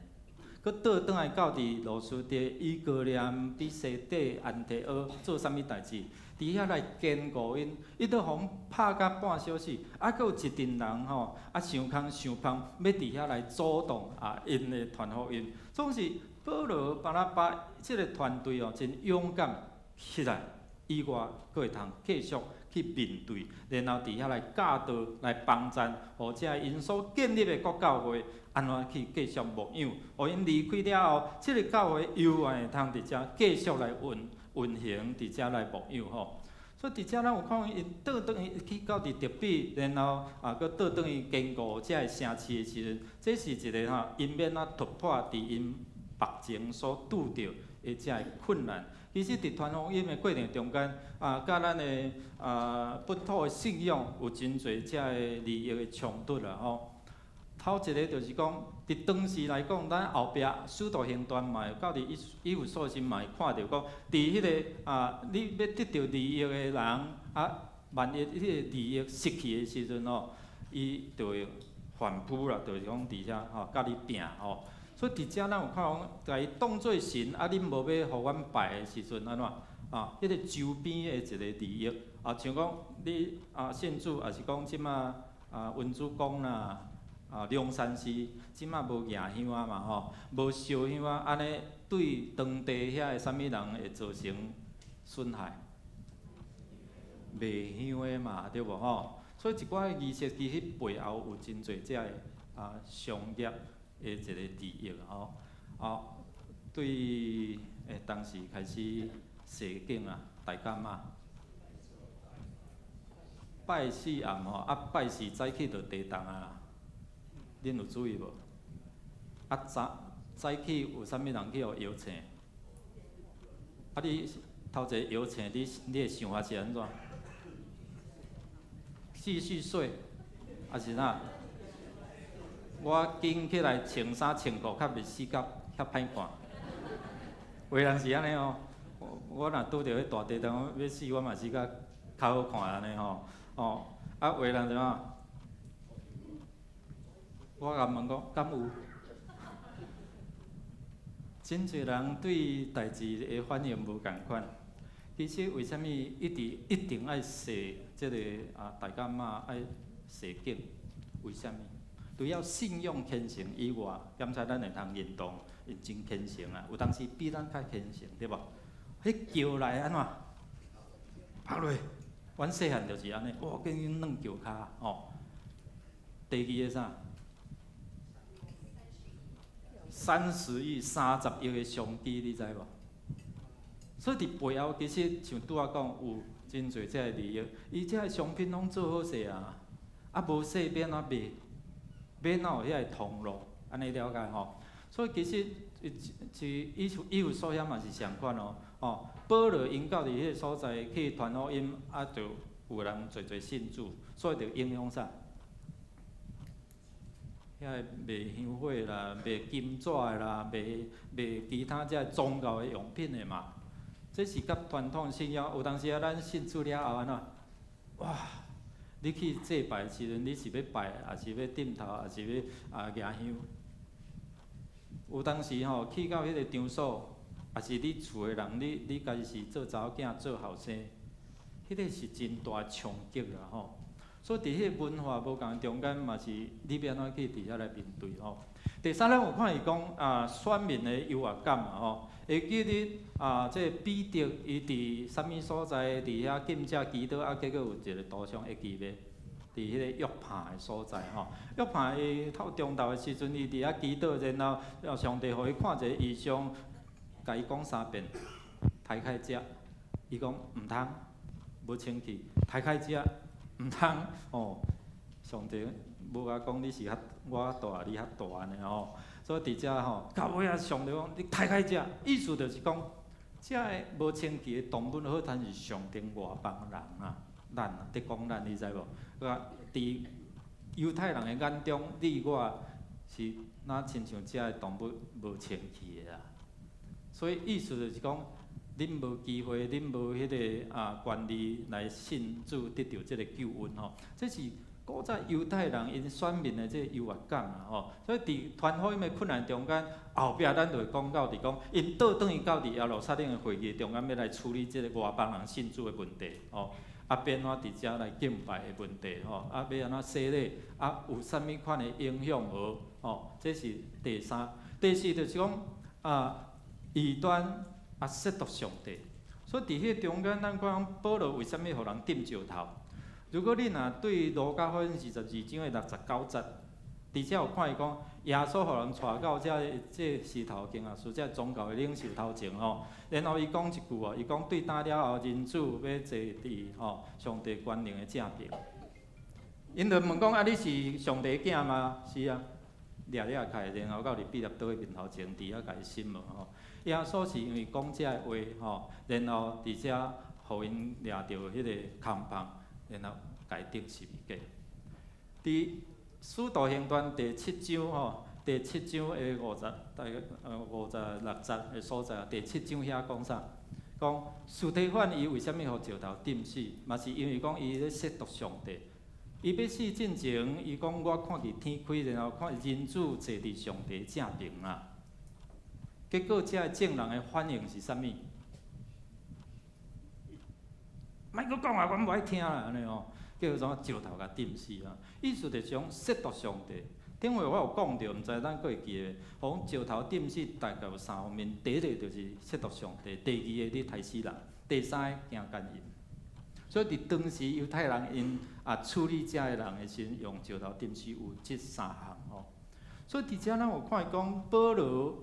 閣倒轉來到佇路斯德、伊哥念、彼西底、安提阿做啥物代誌？佇遐來堅固𪜶，伊都予人拍甲半小死，閣有一陣人吼，想空想芳，欲佇遐來阻擋𪜶的傳福音。總是保羅、巴拿巴這个團隊哦，真勇敢起來，以外，閣會通繼續去面對，然後佇遐來教導、來幫贊，予這𪜶所建立的國教會，按怎去繼續牧養？予𪜶離開了後，這个教會猶原會通佇遮繼續來運行，佇遮來牧養吼。所以佇遮咱有看𪜶倒轉去去到佇德比，然後閣倒轉去堅固這个城市的時陣，這是一个吼，𪜶欲按怎突破佇𪜶目前所拄著的這个困難。其實佇傳福音的過程中間，佮咱的本土的信仰有真濟這个利益的衝突啦吼。頭一个就是講，佇當時來講，咱後壁使徒行傳嘛會到佇以弗所時嘛會看著講，佇彼个你欲得著利益的人，萬一彼个利益失去的時陣吼，伊就會反撲啦，就是講佇遮吼，佮你拚吼。所以佇遮咱有看講，共伊當做神，恁無欲予阮拜的時陣按怎？彼个周邊的一个利益，像講你信主，抑是講這馬恩主公啦，龍山寺這馬無舉香仔嘛吼，無燒香仔，按呢對當地遐的啥物人會造成損害？賣香的嘛，對無吼？所以一寡儀式其實背後有真濟這个商業的一個利益吼。對，當時開始踅景啊，大甲媽拜四暗吼，拜四早起就地動啊，恁有注意無？早早起有啥物人去予搖醒？你頭一个搖醒，你的想法是按怎？繼續睡，抑是哪？我緊起來穿衫穿褲，較袂死甲較歹看。有的人是按呢哦，我若拄著彼大地動欲死，我嘛是較較好看按呢吼。哦，有的人怎啊？我共問講，敢有？真濟人對代誌的反應無仝款。其實為啥物一直一定愛踅這个大甲媽愛踅景？為啥物？除了信仰虔誠以外，敢才咱會通認同，𪜶真虔誠啊！有當時比咱較虔誠，對無？彼轎來按怎？拍落，阮細漢就是按呢，哇！緊緊軟轎跤吼。第二个啥？30億30億的商機，你知無？所以佇背後其實像拄仔講，有真濟這个利益，伊這个商品攏做好勢啊，無勢欲按怎賣？欲按怎有遐个通路？按呢了解吼？所以其實去以弗所遐嘛是仝款哦，哦，保羅𪜶到佇彼个所在去傳福音，啊，就有人濟濟信主，所以就影響啥？遐个賣香火啦，賣金紙的啦，賣其他這宗教的用品的嘛。這是佮傳統信仰，有當時啊，咱信主了後按怎？哇！你去祭拜的時陣，你是欲拜，抑是欲點頭，抑是欲啊舉香？有當時吼去到彼个場所，抑是你厝的人，你家己是做查某囝做後生，彼个是真大衝擊啦吼。所以佇彼个文化無仝中間，嘛是你欲按怎去佇遐來面對吼。第三，咱有看伊講啊，選民的優越感嘛吼。會記得啊，這個彼得伊佇啥物所在？佇遐禁食祈禱啊，結果有一個圖像會記袂？佇彼個約帕的所在吼，約帕伊透中晝的時陣，伊佇遐祈禱，然後上帝予伊看一个異象，共伊講三遍，刣開食，伊講毋通，無清氣，刣開食，毋通，哦，上帝無共講你是較我較大，你較大按呢吼，所以佇遮吼，到尾仔上帝講你刣開食，意思就是講，這个無清氣的動物好親是象徵外邦人啊，咱佇講咱，你知無？啊，佇猶太人的眼中，你我是若親像這个動物無清氣的啦。所以意思就是講，恁無機會，恁無彼个啊權利來信主得著這个救恩吼。這是古早猶太人𪜶選民的這個優越感啊吼。所以佇傳福音的困難中間，後壁咱就會講到佇講，𪜶倒轉去到佇耶路撒冷的會議中間，欲來處理這個外邦人信主的問題吼。啊，欲按怎佇遮來敬拜的問題吼，啊，欲按怎洗禮，啊，有啥物款的影響無？吼，這是第三。第四就是講啊，異端啊，褻瀆上帝。所以佇彼個中間，咱看保羅為啥物予人釘石頭？如果你若對路加福音22章的69節，佇遮有看伊講，耶穌予人帶到這石頭前啊，是這宗教的領袖頭前吼。然後伊講一句哦，伊講對今了後，人子欲坐佇吼上帝權能的正爿。𪜶就問講啊，你是上帝囝嗎？是啊，掠掠開，然後到佇彼拉多的面頭前，佇遐共伊審問吼。耶穌是因為講這个話吼，然後佇遮予𪜶掠著彼個空棒，然後共伊釘十字架。佇使徒行傳第七章吼，第七章的五十大概56節的所在，第七章遐講啥？講司提反伊為啥物予石頭釘死？嘛是因為講伊咧褻瀆上帝。伊欲死進前，伊講我看見天開，然後看人子坐佇上帝正爿啊。結果這眾人的反應是啥物？莫閣講啊，阮無愛聽啦，按呢吼。叫做石頭共釘死啊！意思就是講褻瀆上帝。頂回我有講著，毋知咱閣會記得？講石頭釘死大概有三方面：第一個就是褻瀆上帝；第二个你刣死人；第三个行姦淫。所以佇當時猶太人𪜶啊處理這个人的時陣，用石頭釘死有這三項吼。所以佇遮咱有看伊講保羅，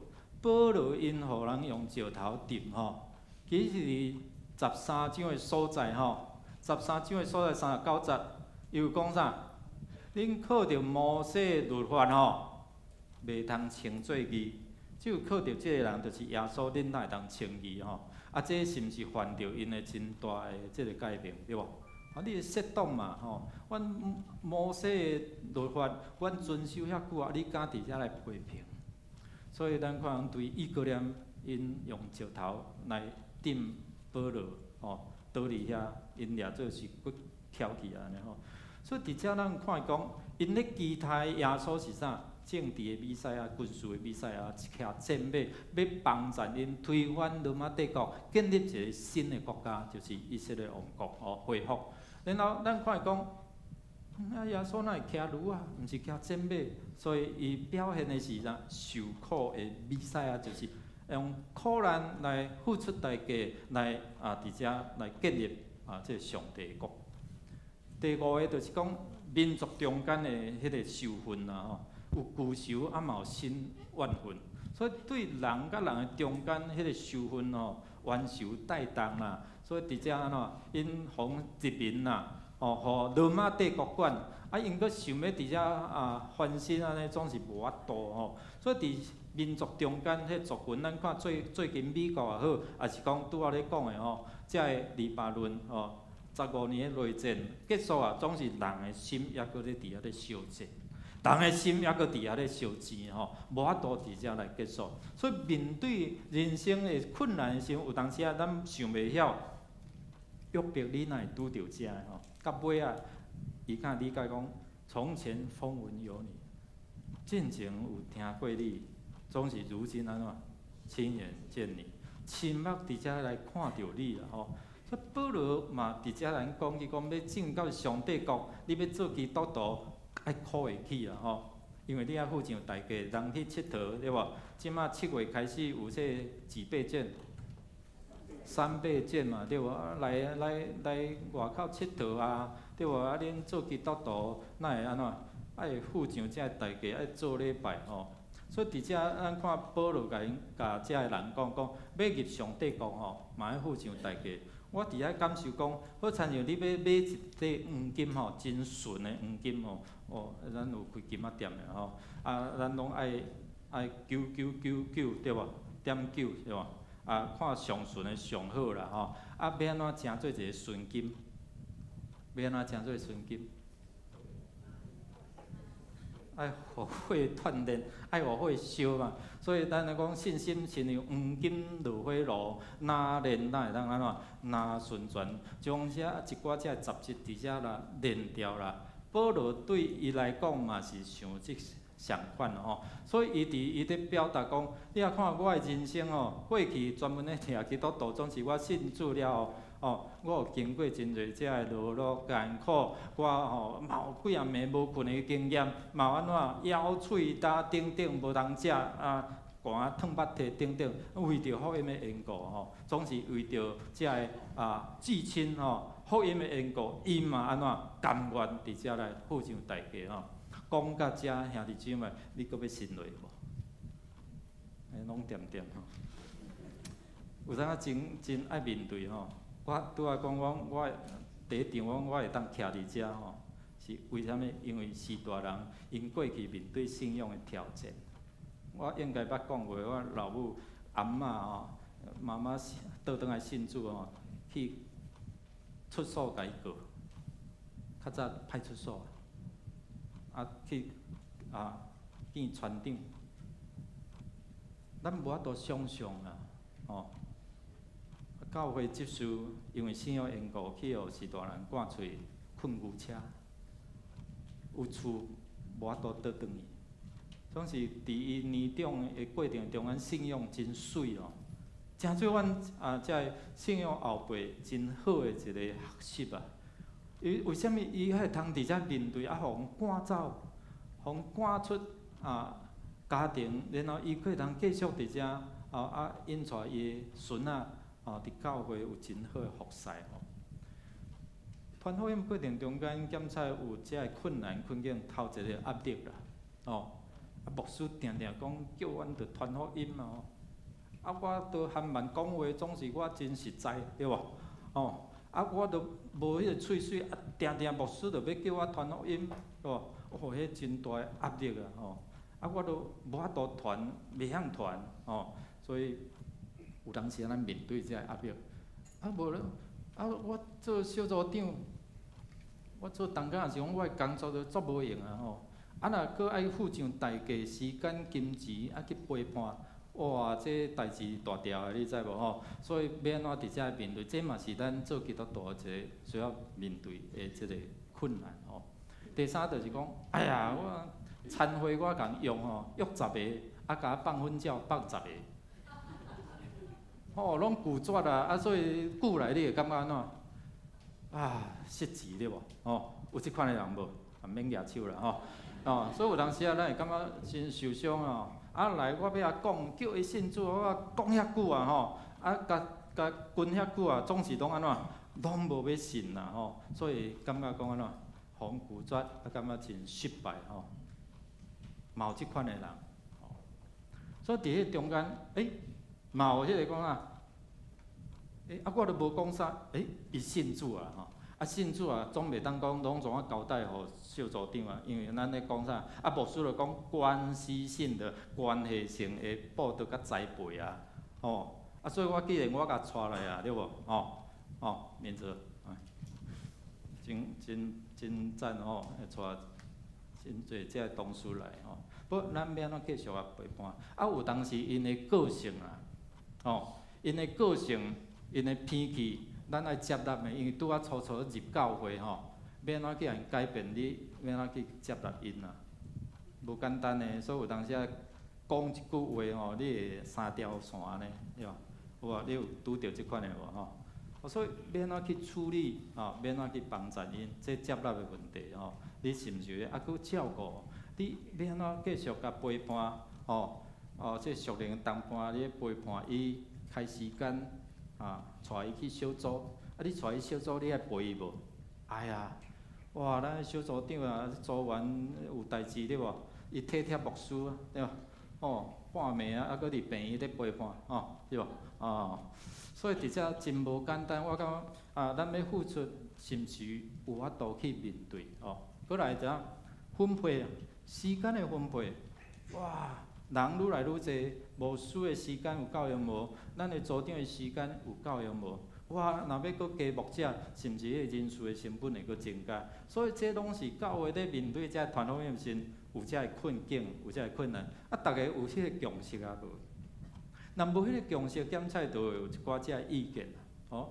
保羅𪜶予人用石頭釘吼，其實佇十三章的所在吼。十三章的所在39節，伊有講啥？恁靠著摩西律法吼，袂通稱做義，只有靠著這个人，就是耶穌，恁才會當稱義吼。啊，這是毋是犯著𪜶的真大的這个誡命，對無？啊，你會褻瀆嘛吼？阮摩西的律法，阮遵守遐久啊，你敢佇遮來批評？所以咱看對以哥念𪜶用石頭來釘保羅吼。倒佇遐，𪜶掠做是閣翹起按呢吼。所以佇遮咱看講，𪜶咧期待耶穌是啥？政治的彌賽亞、軍事的彌賽亞，騎戰馬，欲幫贊𪜶推翻羅馬帝國，建立一個新的國家，就是以色列王國吼恢復。然後咱看伊講，啊耶穌哪會騎驢仔？毋是騎戰馬，所以伊表現的是啥？受苦的彌賽亞，就是用苦難來付出代價，來啊佇遮來建立啊這个上帝國。第五个就是講民族中間的彼個仇恨啊吼，有舊仇啊嘛有新怨恨，所以對人佮人的中間彼個仇恨吼，冤仇帶重啦。所以佇遮按怎，𪜶予殖民啦，吼，予羅馬帝國管，啊，𪜶閣想欲佇遮啊翻身按呢，總是無法度吼。所以佇民族中間，彼族群，咱看最最近美國也好，抑是講拄仔咧講的吼，遮个黎巴嫩吼，15年的內戰結束啊，總是人的心猶閣咧佇遐咧相爭，人的心猶閣佇遐咧相爭吼，無法度佇遮來結束。所以面對人生的困難的時陣，有當時啊，咱想袂曉，約伯你哪會拄著遮的吼？到尾仔，伊敢理解講，從前風聞有你，進前有聽過你，總是如今按怎親眼見你，親目佇遮來看著你啦吼。所以保羅嘛佇遮來講，伊講欲進到上帝國，你欲做基督徒，愛苦會起啦吼。因為你愛付上代價，人去𨑨迌對無？這馬7月開始有這幾倍券、3倍券嘛對無？來來來外口𨑨迌啊，對無？啊，恁做基督徒，哪會按怎？愛付上這代價，愛做禮拜吼。所以佇遮咱看保羅共𪜶共遮个人講講，欲入上帝國吼，嘛愛付上代價。我佇遐感受講，好親像你欲買一塊黃金吼，真純的黃金吼，哦，咱有開金仔店的吼，啊，咱攏愛愛9.999對無？點九對無？啊，看上純的上好啦吼，啊，欲按怎成做一个純金？欲按怎成做純金？愛予火鍛鍊，愛予火燒嘛。所以咱來講信心親像黃金落火爐，若煉哪會當按怎？若純全，將遮一寡遮雜質佇遮啦煉掉啦。保羅對伊來講嘛是像這相款吼，所以伊佇伊佇表達講，你若看我的人生吼，過去專門咧聽基督徒，總是我信主了後，哦，我有經過真濟遮的勞碌艱苦，我吼嘛有幾仔暝無睏的經驗，嘛有按怎枵喙焦等等無通食啊，寒溏腹體等等，為著福音的緣故吼，總是為著遮个啊至親吼福音的緣故，伊嘛按怎甘願佇遮來付上代價吼。講到遮兄弟姊妹，你閣欲信落無？欸，攏恬恬吼。有當仔真真愛面對吼。我拄仔講講，我第一場我我會當徛佇遮吼，是為啥物？因為是大人𪜶過去面對信仰的挑戰。我應該捌講過，我老母阿嬤吼，媽媽倒轉來信主吼，去出所共伊告，較早派出所，啊去啊見船長，咱無法度想像啊，吼。教會執事因為信仰緣故，去予序大人趕出去睏牛車，有厝無法度倒轉去，總是佇伊年長的過程中間，信仰真媠哦，成做阮啊遮个信仰後輩真好的一個學習啊。伊為啥物伊會通佇遮面對啊，予人趕走，予人趕出啊家庭，然後伊閣會通繼續佇遮啊啊引帶伊的孫仔。哦，佇教會有真好的服侍吼。傳福音過程中間，檢測有遮个困難困境，頭一个壓力啦，哦，啊牧師定定講叫阮著傳福音啊，吼，啊我都含慢講話，總是我真實在，對無？哦，啊我都無彼个喙齒，啊定定牧師就欲叫我傳福音，對無？哦，彼真大的壓力啊，吼，啊我都無法度傳，袂曉傳，吼，所以。有當時咱面對這个壓力，啊無咧，啊我做小組長，我做同工也是講我的工作都足無閒啊吼，啊若閣愛付上代價、時間、金錢，啊去陪伴，哇，這代誌大條的，你知無吼？所以欲按怎佇遮面對，這嘛是咱做基督徒一個需要面對的這個困難吼。第三就是講，哎呀，我餐會我共約吼，約十个，啊共我放粉鳥放十个。吼，攏拒絕啦，啊，所以久來你會感覺按怎？啊，失志對無？吼，有這款的人無？啊，免舉手啦吼。哦，所以有當時啊，咱會感覺真受傷哦。啊，來我欲共講，叫伊信主，我講遐久啊吼，啊，共共跟遐久啊，總是攏按怎？攏無欲信啦吼。所以感覺講按怎？予人拒絕，啊，感覺真失敗吼。嘛有這款的人，吼。所以佇彼中間，欸，嘛有彼个講啊，欸，啊，我都無講啥，欸，伊信主啊吼，啊，信主啊，總袂當講攏總啊交代予小組長啊，因為咱咧講啥？啊，牧師就講關係性的、關係性的報道佮栽培啊，吼。啊，所以我既然我共帶來啊，對無？吼，吼，明哲，真真真讚吼，會帶真濟這個同事來吼。不，咱欲按怎繼續啊陪伴？啊，有當時𪜶的個性啊，吼，𪜶的個性、𪜶的脾氣，咱愛接納的，因為拄仔初初入教會吼，欲按怎去予𪜶改變你，欲按怎去接納𪜶啊？無簡單的，所以有當時啊，講一句話吼，你會三條線呢，對無？有無？你有拄著這款的無吼？所以欲按怎去處理，吼，欲按怎去幫助𪜶，這接納的問題吼，你是毋是猶閣照顧？你欲按怎繼續共陪伴？吼，哦，這屬靈同伴，你陪伴伊開時間啊，帶伊去小組。啊，你帶伊小組，你愛陪伊無？愛啊！哇，咱小組長啊，組員有代誌對無？伊體貼牧師啊，對無？哦，半暝啊，猶閣佇病院咧陪伴，吼，對無？哦，所以佇遮真無簡單。我感覺啊，咱欲付出，是毋是有法度去面對？哦，閣來怎分配時間的分配？哇，人愈來愈濟，牧師的時間有夠用無？咱的組長的時間有夠用無？哇，若欲閣加牧者，是毋是彼個人數的成本會閣增加？所以這攏是教會咧面對這傳福音時，有這个困境，有這个困難。啊，逐家有彼個共識啊無？若無彼個共識，檢採就會有一寡這个意見。哦，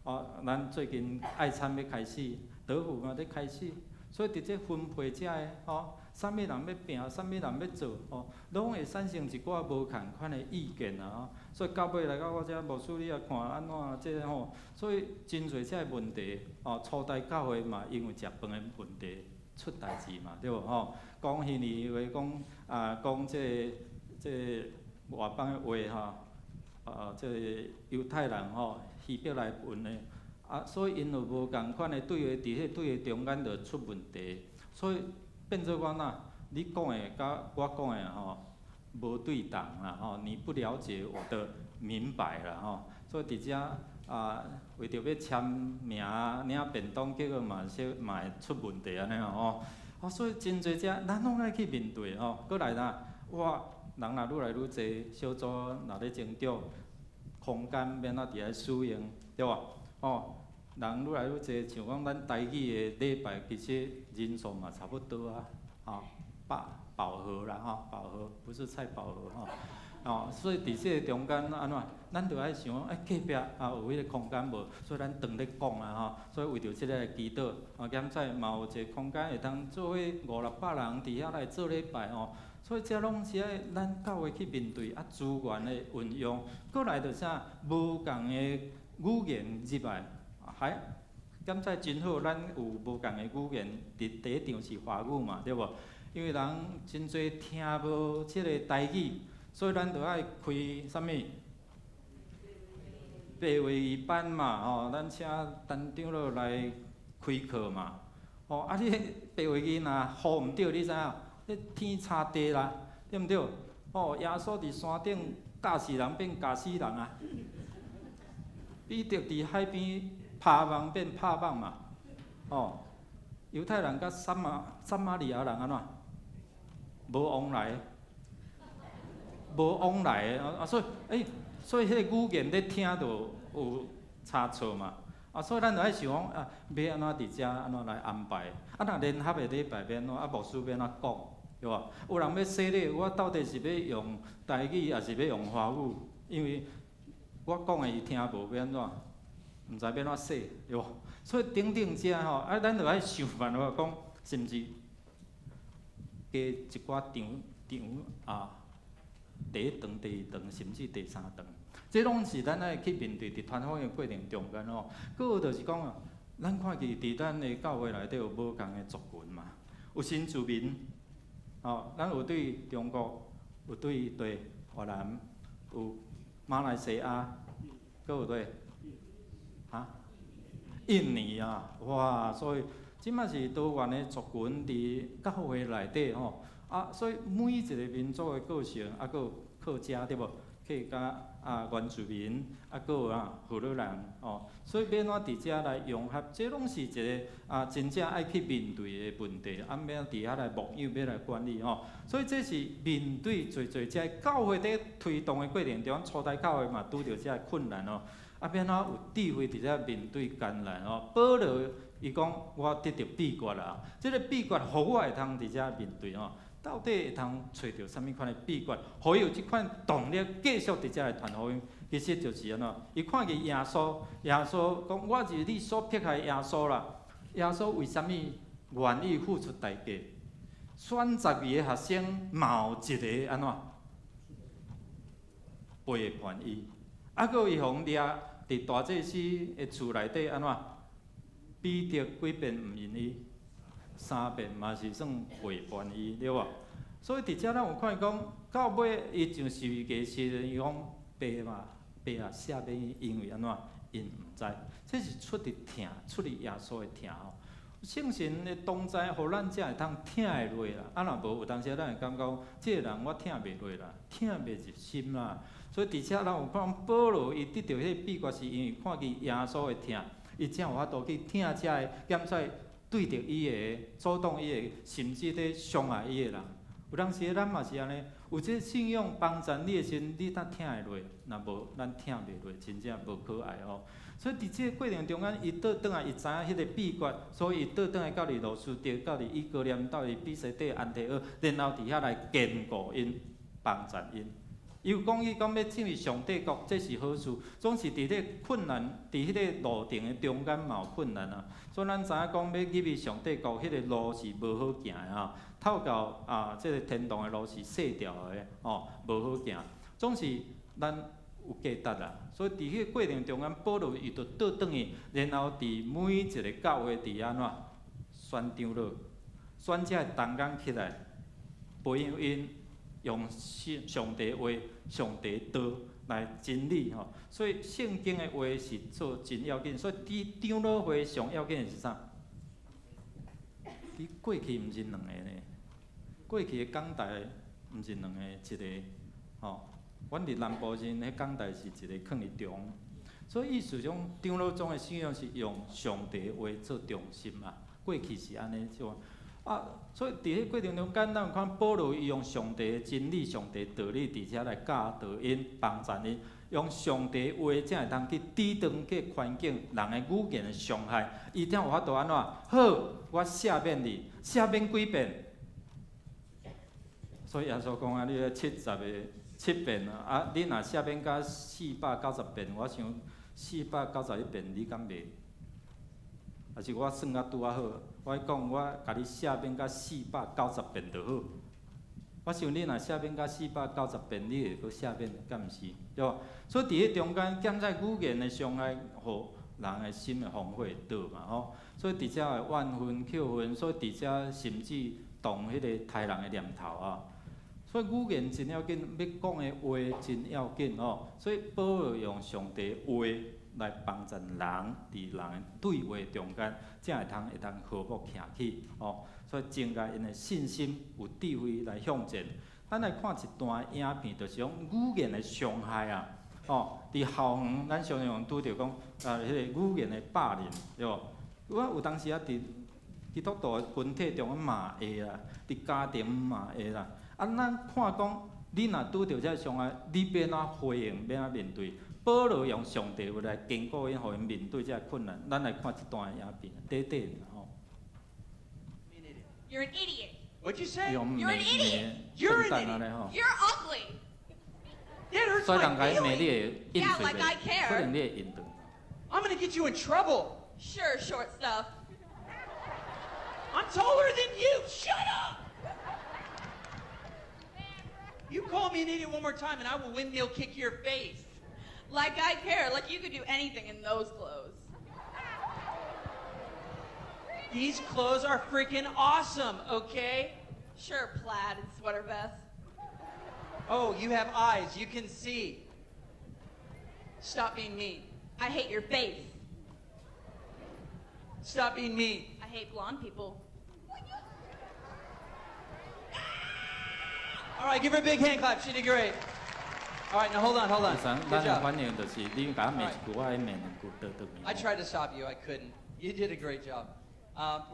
哦，咱最近愛餐欲開始，德福嘛咧開始，所以佇這分配這个吼，啥物人欲拼，啥物人欲做，吼，攏會產生一寡無仝款的意見啊！吼，所以到尾來到我遮牧師，你也看按怎這個吼，所以真濟這个問題，吼，初代教會嘛，因為食飯的問題出代誌嘛，對無吼？講彼年話講啊，講這個這個外邦的話吼，啊，這個猶太人吼，希伯來文的，啊，所以𪜶有無仝款的對話，佇彼個對話中間就出問題，所以變做講哪，你講的佮我講的吼，無對同啦吼，你不了解我的明白啦吼，所以佇遮啊，為著欲簽名領便當，結果嘛小嘛會出問題按呢吼，哦，所以真濟遮咱攏愛去面對吼，閣來哪，哇，人若愈來愈濟，小組若咧增長，空間欲按怎佇遐使用，對無？吼，人愈來愈濟，像講咱台語的禮拜，其實人數嘛差不多啊，吼，飽飽和啦吼，飽和不是菜飽和吼，哦，所以佇這個中間按怎，咱就愛想講，欸，隔壁啊有彼個空間無？所以咱當咧講啊吼，所以為著這個來祈禱，啊，檢採嘛有一個空間會當做伙五六百人佇遐來做禮拜吼，所以這攏是愛咱教會去面對啊資源的運用，閣來就啥無仝的語言入來，還檢採真好，咱有無仝的語言，佇第一場是華語嘛，對無？因為人真濟聽無這個台語，所以咱就愛開啥物？白話字班嘛，吼，咱請陳長老來開課嘛，吼，啊你白話字若呼毋對，你知影？你天差地啦，對毋對？吼，耶穌佇山頂教死人變咬死人啊！彼得佇海邊拋網變拍網嘛，吼，猶太人佮撒瑪利亞人按怎？無往來，無往來的啊，所以，欸，所以彼個語言咧聽就有差錯嘛，啊，所以咱就愛想講啊，欲按怎佇遮按怎來安排？啊，若聯合的禮拜欲按怎？啊，牧師欲按怎講？對無？有人欲洗禮，我到底是欲用台語，抑是欲用華語？因為我講的伊聽無，欲按怎？毋知欲按怎洗，對無？所以等等遮吼，啊，咱就愛想辦法講，是毋是加一寡場場啊？第一場、第二場，甚至第三場，這攏是咱愛去面對佇傳福音的過程中間吼。閣有就是講啊，咱看見佇咱的教會內底有無仝的族群嘛，有新住民，吼，咱有對中國，有對對越南，有馬來西亞，閣有對，哈？印尼啊，哇！所以這馬是多元的族群佇教會內底吼，啊，所以每一個民族的個性，啊，閣有客家對無？客家啊原住民，啊，閣有啊河洛人哦，所以欲按怎佇遮來融合，這攏是一個啊真正愛去面對的問題，啊，欲按怎佇遐來牧養，欲來管理吼，所以這是面對濟濟這教會佇推動的過程中，初代教會嘛拄著這个困難哦，啊，欲按怎有智慧佇遮面對艱難哦？保羅伊講我得著秘訣啦，這个秘訣予我會通佇遮面對哦。到底會通揣著啥物款的秘訣，予伊有這款動力繼續佇遮來傳福音？其實就是按怎，伊看見耶穌，耶穌講我是你所迫害的耶穌啦。耶穌為啥物願意付出代價？選12個學生，嘛有一个按怎背叛伊，啊，閣伊予人掠佇大祭司的厝內底按怎？彼得幾遍毋認伊？三遍嘛是算背叛伊，對無？所以佇遮咱有看見講，到尾伊上十字架時陣，伊講爸嘛，爸啊，赦免伊，因為按怎？𪜶毋知，這是出佇疼，出佇耶穌的疼吼。聖神的同在，予咱才會通疼會落啦。啊，若無有當時咱會感覺講，這个人我疼袂落啦，疼袂入心啦。所以佇遮咱有看保羅伊得著彼個秘訣，是因為看見耶穌的疼，伊才有法度去疼遮个檢出對著伊的阻擋伊的，甚至咧傷害伊的人。有當時咱嘛是按呢，有這信仰幫助你的時陣，你才疼會落；若無，咱疼袂落，真正無可愛吼。所以佇這個過程中間，伊倒轉來，伊知影彼个秘訣，所以伊倒轉來到佇路司得，到佇以哥念，到佇彼西底安提阿，然後佇遐來堅固𪜶，幫助𪜶。伊有講伊講欲進入上帝國，這是好事。總是佇這個困難，佇彼个路程的中間嘛有困難啊。所以咱知影講欲入去上帝國，彼个路是無好行的啊。透到啊，這个天堂的路是細條的吼，無好行。總是咱有價值啦。所以佇彼個過程中間，保羅伊就倒轉去，然後佇每一个教會佇按怎選長老，選這个同工起來，培養𪜶用上帝話、上帝道來真理吼。所以聖經的話是做真要緊。所以佇長老會上要緊的是啥？佇過去毋是兩个呢，過去的講台毋是兩個，一个吼。阮佇南部時陣，彼講台是一个囥佇中，所以意思講長老總的信仰是用上帝話做中心嘛。過去是按呢做啊，所以佇彼過程中間，咱有看保羅伊用上帝的真理、上帝道理佇遮來教導𪜶、幫助𪜶，用上帝話才會通去抵擋這個環境人的語言的傷害。伊才有法度按怎？好，我赦免你，赦免幾遍？所以耶穌講啊，你70個七遍啊，啊，你若赦免到490遍，我想491遍你敢袂？還是我算甲拄仔好？我講我共你赦免到490遍就好。我想你若赦免到四百九十遍，你會閣赦免，敢毋是？對無？所以佇彼中間，減在語言的傷害，予人的心的防火會倒嘛吼。所以佇遮會怨恨、扣恨，所以佇遮甚至動彼个刣人的念頭啊。所以語言真要緊，欲講的話真要緊吼。所以保羅用上帝話來幫助人，佇人的對話中間，才會通和睦徛起吼。所以增加𪜶的信心，有智慧來向前。咱來看一段影片，就是講語言的傷害啊。吼，佇校園，咱常常拄著講啊，彼个語言的霸凌，對無？我有當時啊，佇基督徒的群體中嘛會啦，佇家庭嘛會啦。啊，咱看講，你若拄著這个傷害，你欲按怎回應，欲按怎面對？保羅用上帝話來堅固𪜶，予𪜶面對這个困難。咱來看這段影片，短短吼。 You're an idiot. What'd you say? 用 You're an idiot. You're an idiot. You're ugly. That hurts 所以人 my 共你罵， feelings. 你會應 Yeah, 喙 like I care. 可能你會應轉。 I'm gonna get you in trouble. Sure, short stuff. I'm taller than you. Shut up. You call me an idiot one more time and I will windmill kick your face. Like I care. Like you could do anything in those clothes. These clothes are freaking awesome, okay? Sure, plaid and sweater vest. Oh, you have eyes. You can see. Stop being mean. I hate your face. Stop being mean. I hate blonde people. All right, give her a big hand clap. She did great. All right, now hold on, hold on. 咱 Good 咱的 job. 反應就是你共我罵一句，我愛罵兩句，倒轉去。 I tried to stop you. I couldn't. You did a great job.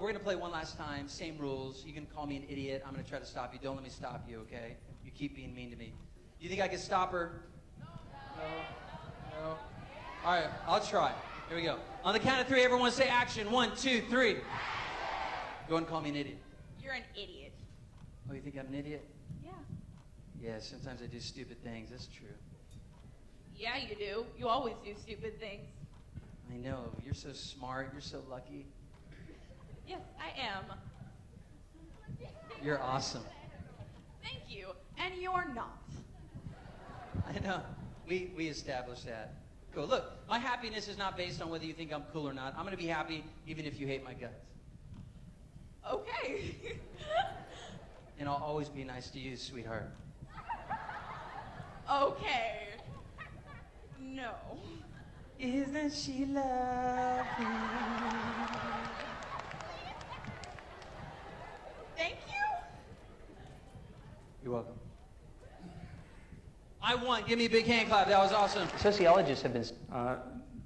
We're going to play one last time. Same rules. You can call me an idiot. I'm going to try to stop you. Don't let me stop you, okay? You keep being mean to me. You think I can stop her? No. No. All right, I'll try. Here we go. On the count of three, everyone say action. One, two, three. Go and call me an idiot. You're an idiot. Oh, you think I'm an idiot? Yeah. Yeah, sometimes I do stupid things. That's true. Yeah, you do. You always do stupid things. I know. You're so smart. You're so lucky. Yes, I am. You're awesome. Thank you. And you're not. I know. We established that. Cool. Look, my happiness is not based on whether you think I'm cool or not. I'm going to be happy even if you hate my guts. Okay. And I'll always be nice to you, sweetheart. Okay. No. Isn't she lovely? Thank you. You're welcome. I won. Give me a big hand clap. That was awesome. Sociologists have been 啊，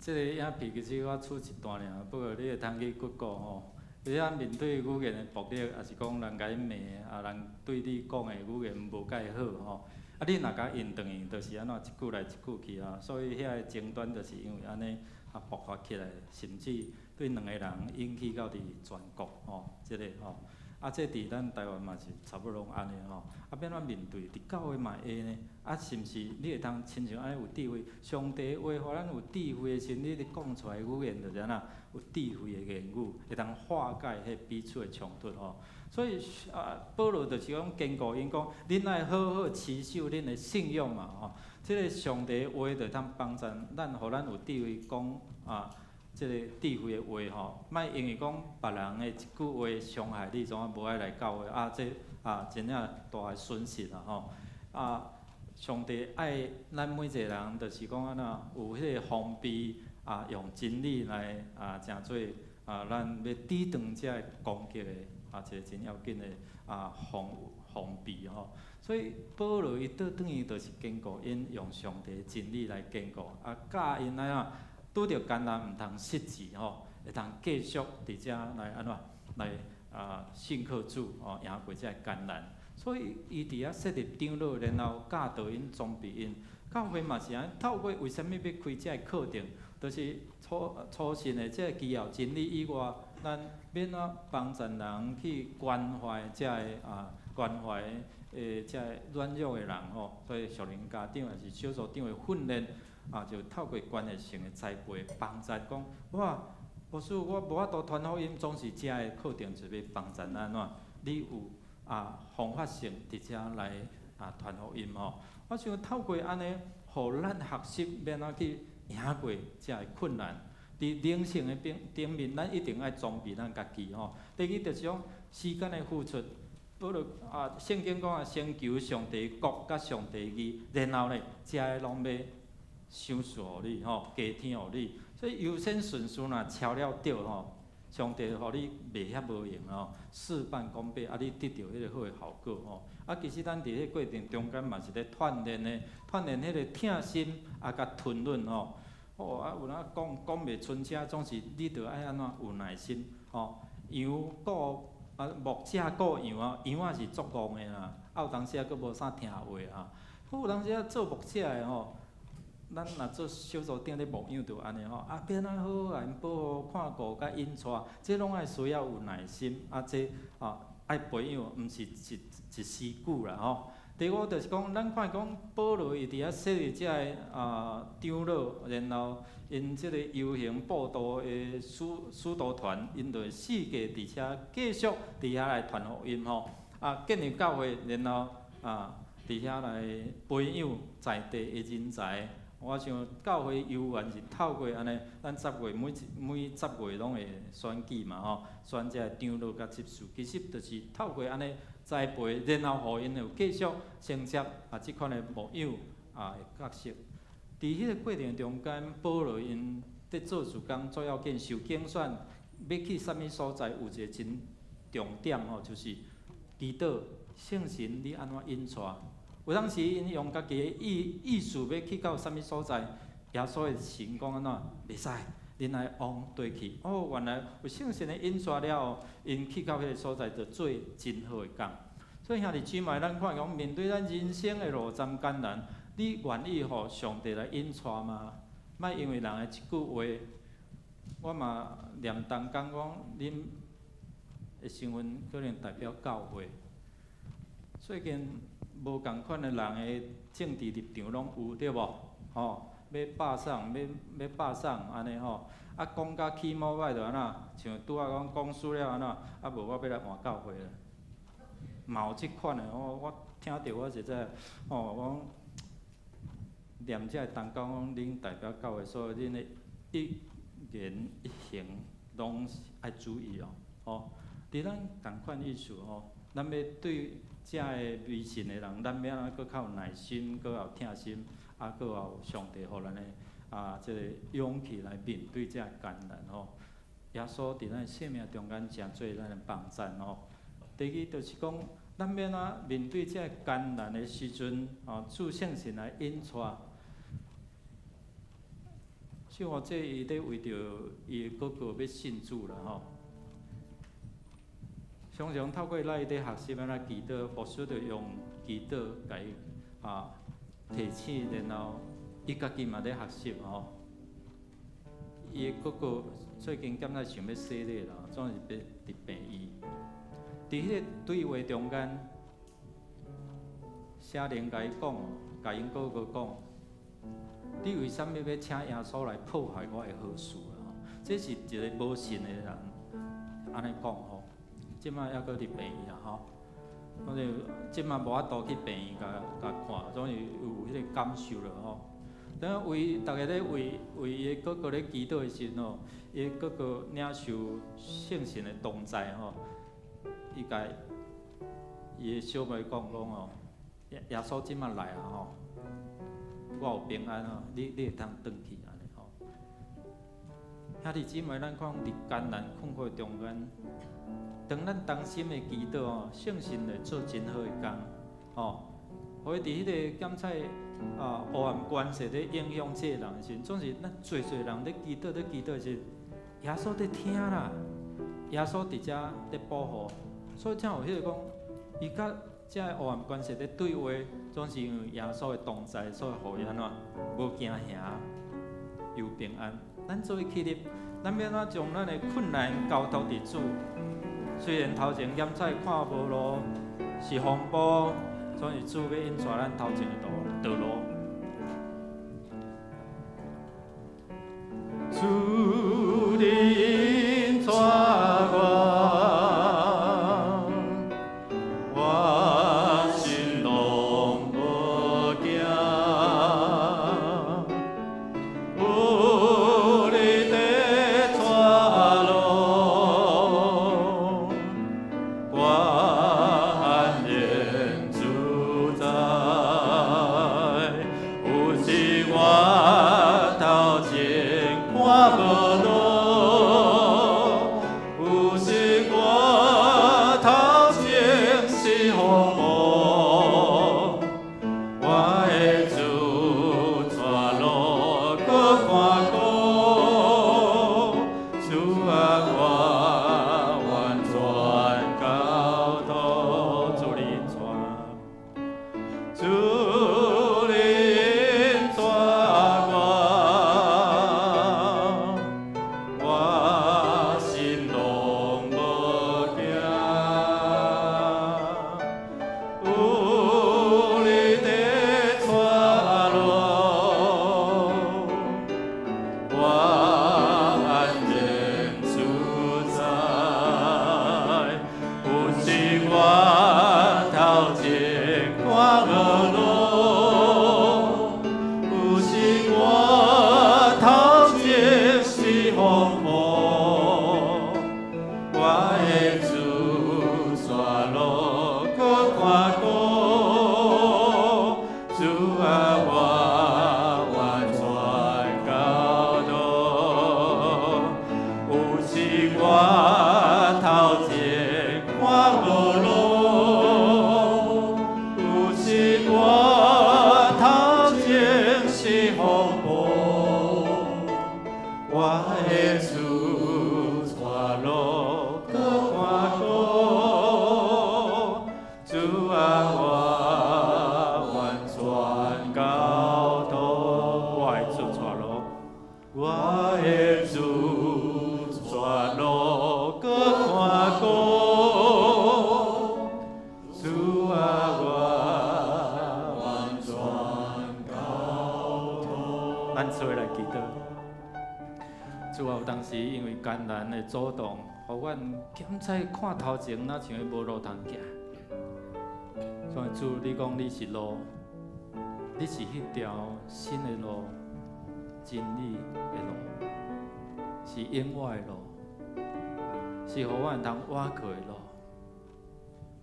這个影片其實我取一段爾，不過你會通去 Google 吼。你啊面對語言的暴力，抑是講人共你罵，啊人對你講的語言無蓋好吼。啊，你若共應轉去，就是按怎一句來一句去啊。所以遐個爭端就是因為按呢啊爆發起來，甚至對兩個人引起到佇全國吼，這个吼。啊，這佇咱台灣嘛是差不多攏按呢吼。啊，欲按怎面對？佇教會嘛會呢。啊，是毋是你會通親像按呢有智慧？上帝話予咱有智慧的時陣，你咧講出來語言就是按怎有智慧的言語，會當化解彼彼此的衝突吼。所以啊，保羅就是講堅固𪜶講，恁愛好好持守恁的信仰嘛吼。這个上帝話就通幫助咱，予咱有智慧講啊。這个智慧的話吼，莫因為講別人的一句話傷害你，怎啊無愛來教會啊？這啊真正大的損失啦吼！啊，上帝愛咱每一個人，就是講按怎有彼個防備啊，用真理來啊，成做啊，咱欲抵擋這个攻擊的啊，一個真要緊的啊防備吼。所以保羅伊倒轉去就是堅固𪜶用上帝真理來堅固啊，教𪜶按怎。拄著艱難毋通失志吼，會通繼續佇遮來按怎來啊信靠主吼，贏過這个艱難。所以伊佇遐設立長老，然後教導𪜶、裝備𪜶。教會嘛是按呢，透過為啥物欲開這个課程，就是初初信的這个基要真理以外，咱欲按怎幫助人去關懷這个啊關懷的這个軟弱的人吼。所以屬靈家長抑是小組長的訓練。啊，就透過關係性的栽培，幫助講，哇，牧師，我無法度傳福音，總是遮个課程就欲幫助按怎？你有啊方法性佇遮來啊傳福音吼。我想透過按呢，予咱學習欲按怎去贏過遮个困難。佇靈性的頂頂面，咱一定愛裝備咱家己吼。第二就是講時間的付出。保羅啊，聖經講啊，先求上帝國佮上帝義，然後呢，遮个攏欲賞賜予你吼，加添予你。所以優先順序若敲了對吼，上帝予你袂遐無閒吼，事半功倍，啊，你得著彼個好的效果吼。啊，其實咱佇彼過程中間嘛是咧鍛鍊的，鍛鍊彼個疼心啊，佮吞忍吼。哦，啊，有影講講袂順車，總是你著愛按怎有耐心吼。羊顧啊，牧者顧羊啊，羊仔是足戇的啦，啊有當時啊閣無啥聽話啊。有當時啊做牧者的吼，咱若做小組長咧牧養就按呢吼，啊欲按怎好好共𪜶保護、看顧佮引帶，這攏愛需要有耐心，啊這啊愛培養，毋是一一時久啦吼。第五就是講，咱看講保羅伊佇遐設立這个啊長老，然後𪜶這个遊行佈道的使徒團，𪜶就會四界佇遮繼續佇遐來傳福音吼。啊，建立教會，然後啊佇遐來培養在地的人才。我想教會猶原是透過按呢，咱十月每十月攏會選舉嘛吼，選這個長老佮執事，其實就是透過按呢栽培，然後予𪜶有繼續承接啊這款的牧養啊的角色。佇彼个過程中間，保羅𪜶佇做事工最要緊受揀選，欲去啥物所在，有一個真重點吼，就是祈禱聖神你按怎引帶，有當時𪜶用家己的意思欲去到啥物所在，耶穌的神講按怎？袂使，恁愛往對去。哦，原來有聖神的引帶了後，𪜶去到彼个所在就做真好的工。所以兄弟姊妹，咱看講面對咱人生的路途艱難，你願意予上帝來引帶嗎？莫因為人的一句話，我嘛念同工講，恁的身份可能代表教會。最近無仝款的人的政治立場攏有對無？吼，欲罷送，欲罷送按呢吼，啊講甲起毛歹就按怎？像拄仔講講輸了按怎？啊無我欲來換教會啦。嘛有這款的，我聽著我實在，吼，我講念這个同工講，恁代表教會，所以恁的一言一行攏愛注意哦，吼。佇咱仝款意思吼，咱欲對遮个迷信的人，咱欲按怎閣較有耐心，閣有疼心，啊，閣有上帝予咱的啊，這个勇氣來面對遮个艱難吼。耶穌佇咱生命中間誠做咱的幫贊吼。第二就是講，咱欲按怎面對遮个艱難的時陣，吼，主聖神來引帶。像我這伊咧為著伊的哥哥欲信主啦吼。常常透過咱咧學習按怎祈禱，牧師就用祈禱共伊啊提醒，然後伊家己嘛咧學習吼。伊的哥哥最近感覺想欲洗禮啦，總是欲佇病院。佇彼个對話中間，聖靈共伊講，共𪜶哥哥講：你為啥物欲請耶穌來破壞我的好事啊？這是一个無信的人按呢講吼。這擺猶閣佇病院啊吼，我就這擺無法度去病院共共看，總是有彼个感受了吼。等為逐家咧為伊的哥哥咧祈禱的時陣吼，伊的哥哥領受聖神的同在吼，伊共伊的小妹講講吼，耶穌這擺來啊吼，我有平安吼，你會當轉去按呢吼。兄弟姊妹，咱看佇艱難困苦中間，當咱同心的祈禱吼，聖神會做真好的工，吼。予伊佇彼个檢採啊黑暗權勢咧影響這个人的時陣，總是咱濟濟人咧祈禱咧祈禱的時陣，耶穌佇聽啦，耶穌佇遮咧保護，所以才有彼个講，伊佮這个黑暗權勢咧對話，總是因為耶穌的同在，所以予伊按怎無驚嚇，又平安。咱做伙起立，咱欲按怎將咱的困難交託佇主？雖然頭前檢採看無路，是風暴，總是主欲引帶咱頭前的道路。主你引帶我，我心攏無驚。有你佇帶路，我安然自在。咱做伙來祈禱。主啊，有當時因為艱難的阻擋，予阮檢查看頭前，若像無路通行。所以主，你講你是路，你是彼條新的路，真理的路，是永活的路，是予阮通倚靠的路，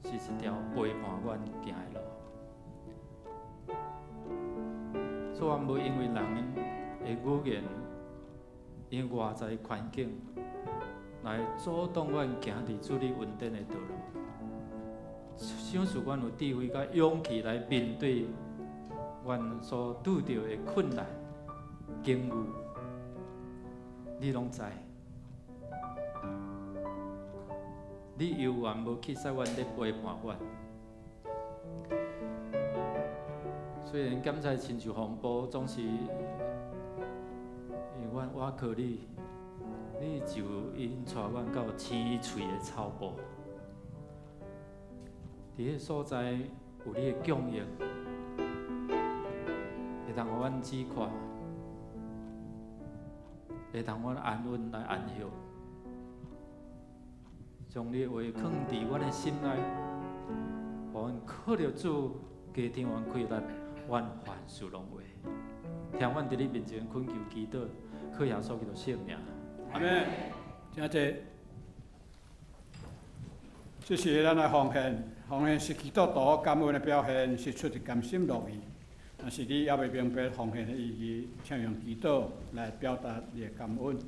是一條陪伴阮行的路。主啊，無因為人的語言，因為外在環境來阻擋阮行佇主你恩典的道路。賞賜阮有智慧佮勇氣來面對阮所拄著的困難境遇，你攏知。你猶原無棄捨阮咧陪伴阮。雖然檢查親像風暴，總是因為阮倚靠你，你就引帶阮到青翠的草埔。佇彼所在有你的供應，會通予阮止渴，會通予阮安穩來安歇。將你的話囥佇阮的心內，予阮靠著主，加添阮氣力，阮凡事攏會。聽阮佇你面前懇求祈禱，靠耶穌基督聖名。阿們，請坐。這是咱來奉獻，奉獻是基督徒感恩的表現，是出自甘心樂意。若是你猶未明白奉獻的意義，請用祈禱來表達你的感恩。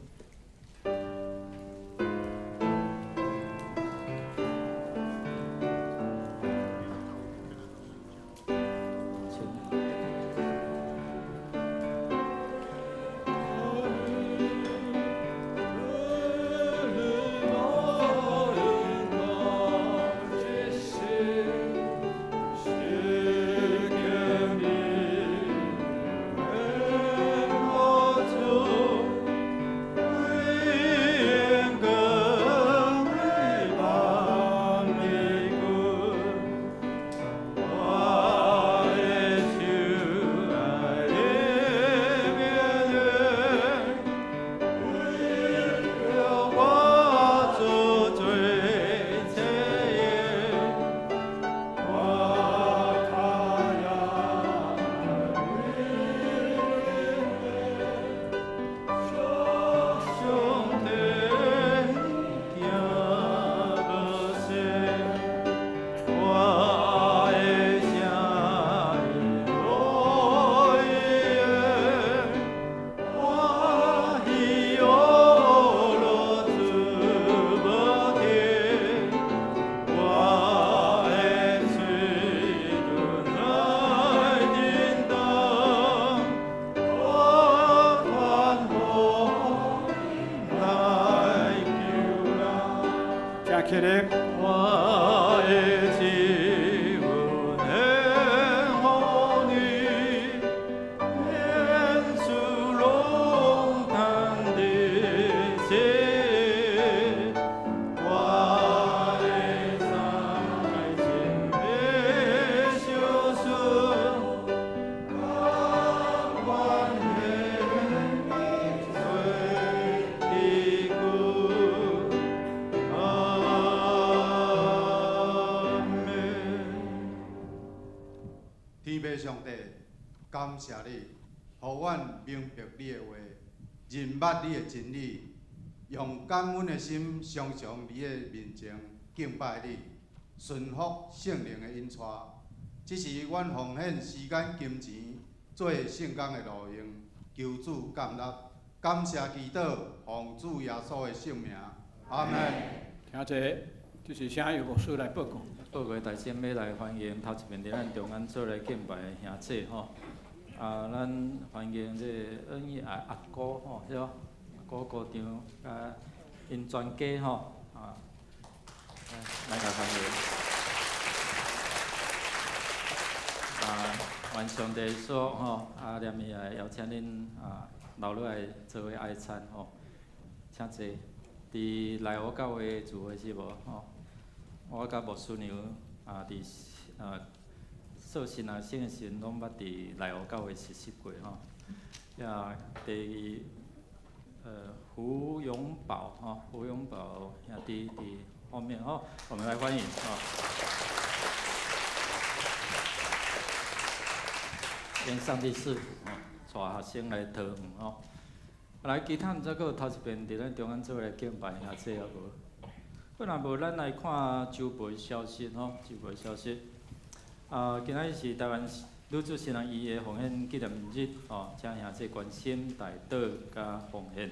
請起立。我的救恩予你，免除浪荡的罪，我的三情的相思，甘愿做的久。阿們。天父上帝，感謝你，予阮明白你的話，認捌你的真理，用感恩的心常常佇你的面前敬拜你，順服聖靈的引帶。這是阮奉獻時間金錢做聖工的路用，求主感納，感謝祈禱，奉主耶穌的聖名，阿們。請坐，這是請尤牧師來報告。報告大先欲來歡迎頭一遍佇咱中間做來敬拜的兄姊吼，啊，咱歡迎這個恩義阿阿哥吼，對無？阿哥姑丈佮𪜶全家吼，啊，來來歡迎。啊，願上帝說吼，啊，連伊來邀請恁啊留落來做伙愛餐吼，請坐。佇內湖教會聚會是無吼？我佮牧師娘啊，佇啊，做新阿生的時陣，攏捌佇內湖教會實習過吼。呀，第二，胡永寶吼，胡永寶兄弟佇後面吼，我們來歡迎吼。願上帝賜福吼，帶學生來桃園吼。來，其他毋知閣有頭一遍佇咱中間做伙來敬拜兄弟抑無？好，若無咱來看周報消息吼，周報消息。啊，今仔日是台灣女子神學院的奉獻紀念日吼，請兄弟關心代禱佮奉獻。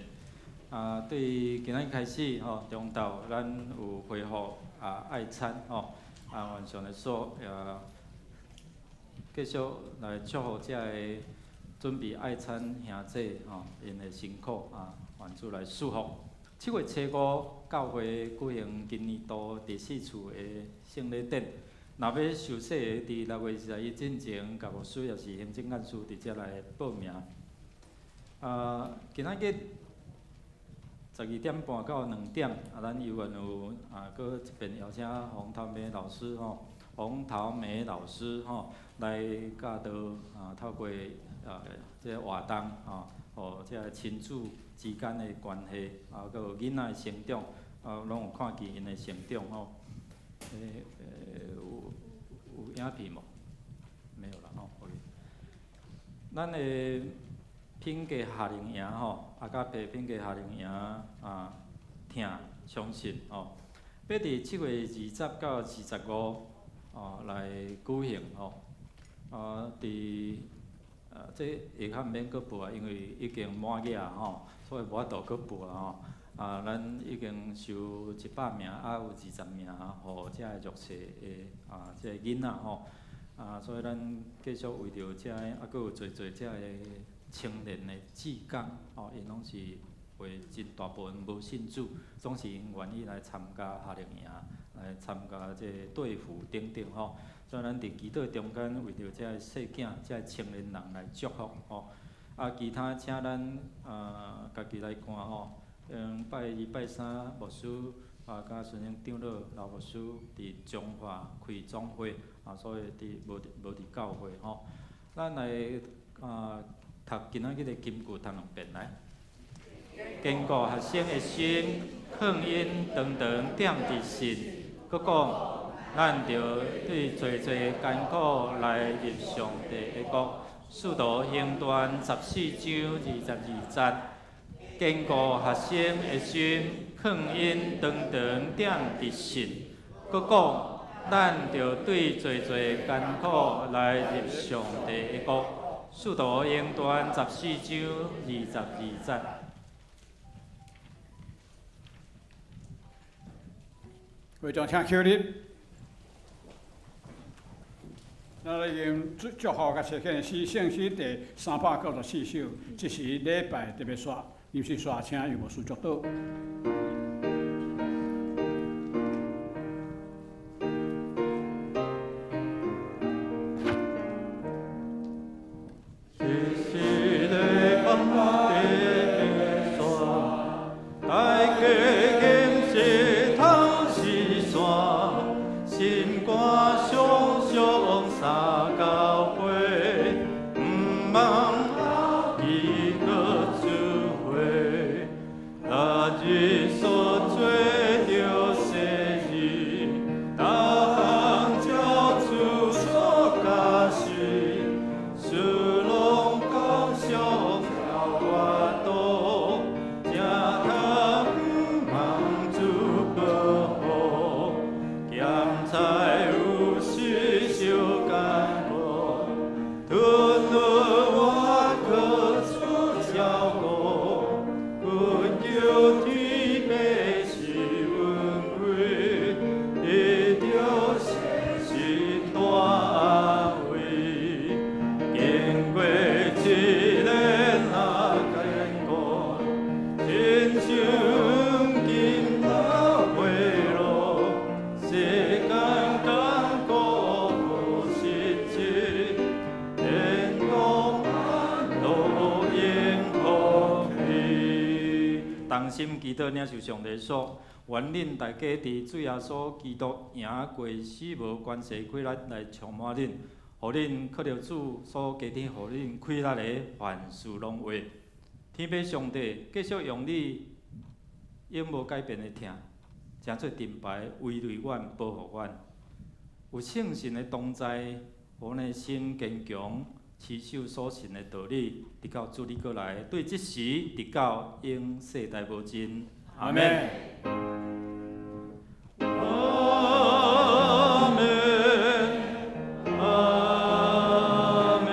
啊，對今仔日開始吼，中晝咱有恢復啊愛餐吼，啊，願上帝所也繼續來祝福遮个準備愛餐兄弟吼，𪜶的辛苦啊，願主來賜福。7月初5，教會舉行今年度第四次的聖禮典。若欲受洗的，佇6月21進前，共牧師抑是行政幹事直接來報名。啊，今仔日12點半到2點，啊，咱猶原有啊，閣一遍邀請洪桃梅老師吼，洪桃梅老師吼來教導啊，透過啊這個活動吼，予這個親子之間的關係，啊，閣有囡仔的成長，啊，攏有看見𪜶的成長吼。有影片無？沒有啦吼，OK。咱的品格夏令營吼，阿加培品格夏令營啊，疼相信吼，欲佇7月20到25哦來舉行吼。啊，佇啊，這下較毋免閣報啊，因為已經滿額吼，所以無法度閣報啊吼。啊，咱已經收100名，啊有20名予遮个弱勢的啊，這个囡仔吼。啊，所以咱繼續為著遮个，啊，閣有濟濟遮個青年的志工，吼，𪜶攏是會真大部分無信主，總是𪜶願意來參加夏令營，來參加這個隊輔等等吼。所以咱佇祈禱中間，為著遮個細囝、遮個青年人來祝福吼。啊，其他請咱啊家己來看吼。嗯，拜二、拜三牧師啊，佮孫英長老老牧師佇彰化開總會啊，所以佇無佇無佇教會吼。咱來啊讀今仔日的金句讀兩遍來。堅固學生的心，勸𪜶常常踮佇信，閣講，咱著對濟濟艱苦來入上帝的國。使徒行傳14章22節。堅固學生的心，勸𪜶常常踮佇信，閣講，咱著對濟濟艱苦來入上帝的國。使徒行傳14章22節。會長請起立。咱來用祝福佮提醒詩，聖詩第394首，這是禮拜特別煞，臨時煞請由牧師祝禱。這是禮拜特別煞，大家岩石頭是山，心肝常常三交陪，毋茫阿記閣聚會，六日所做著生日，逐項照主所教示，事攏感謝了我多，正通毋茫主保護，咸菜有時受艱苦，吞落我閣主照顧，懇求天父是阮位，得著是大安慰。經過一年若艱苦，親像金老花路，世間艱苦無實際，天堂安樂永福利。同心祈禱，領受上帝祝，願恁大家佇主耶穌基督贏過死無關係氣力來充滿恁，予予恁靠著主所加添予恁氣力的，凡事攏會。天父上帝繼續用你永無改變的疼，成做盾牌圍圍阮，保護阮。有聖神的同在，予阮的心堅強，持守所信的道理，直到主你閣來。對這時，直到永世代無盡。阿們。阿們，阿們，阿們。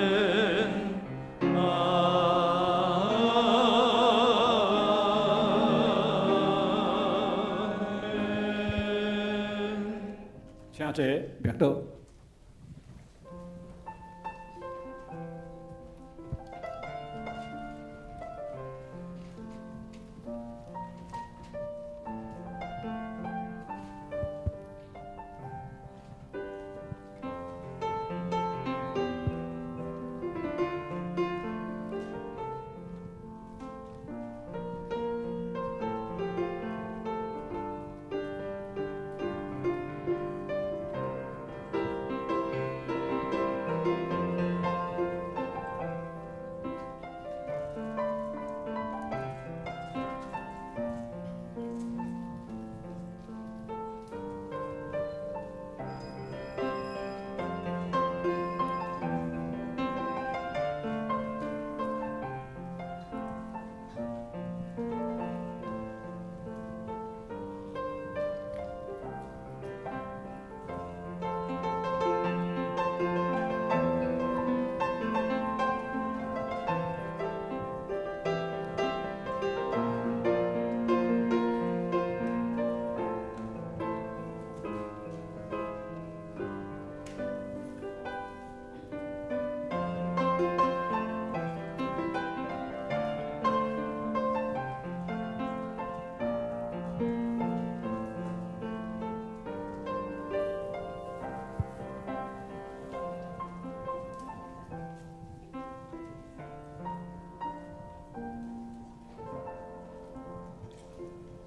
請坐，默禱。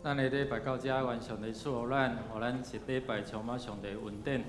咱的禮拜到遮，願上帝賜予咱，予咱一禮拜充滿上帝恩典。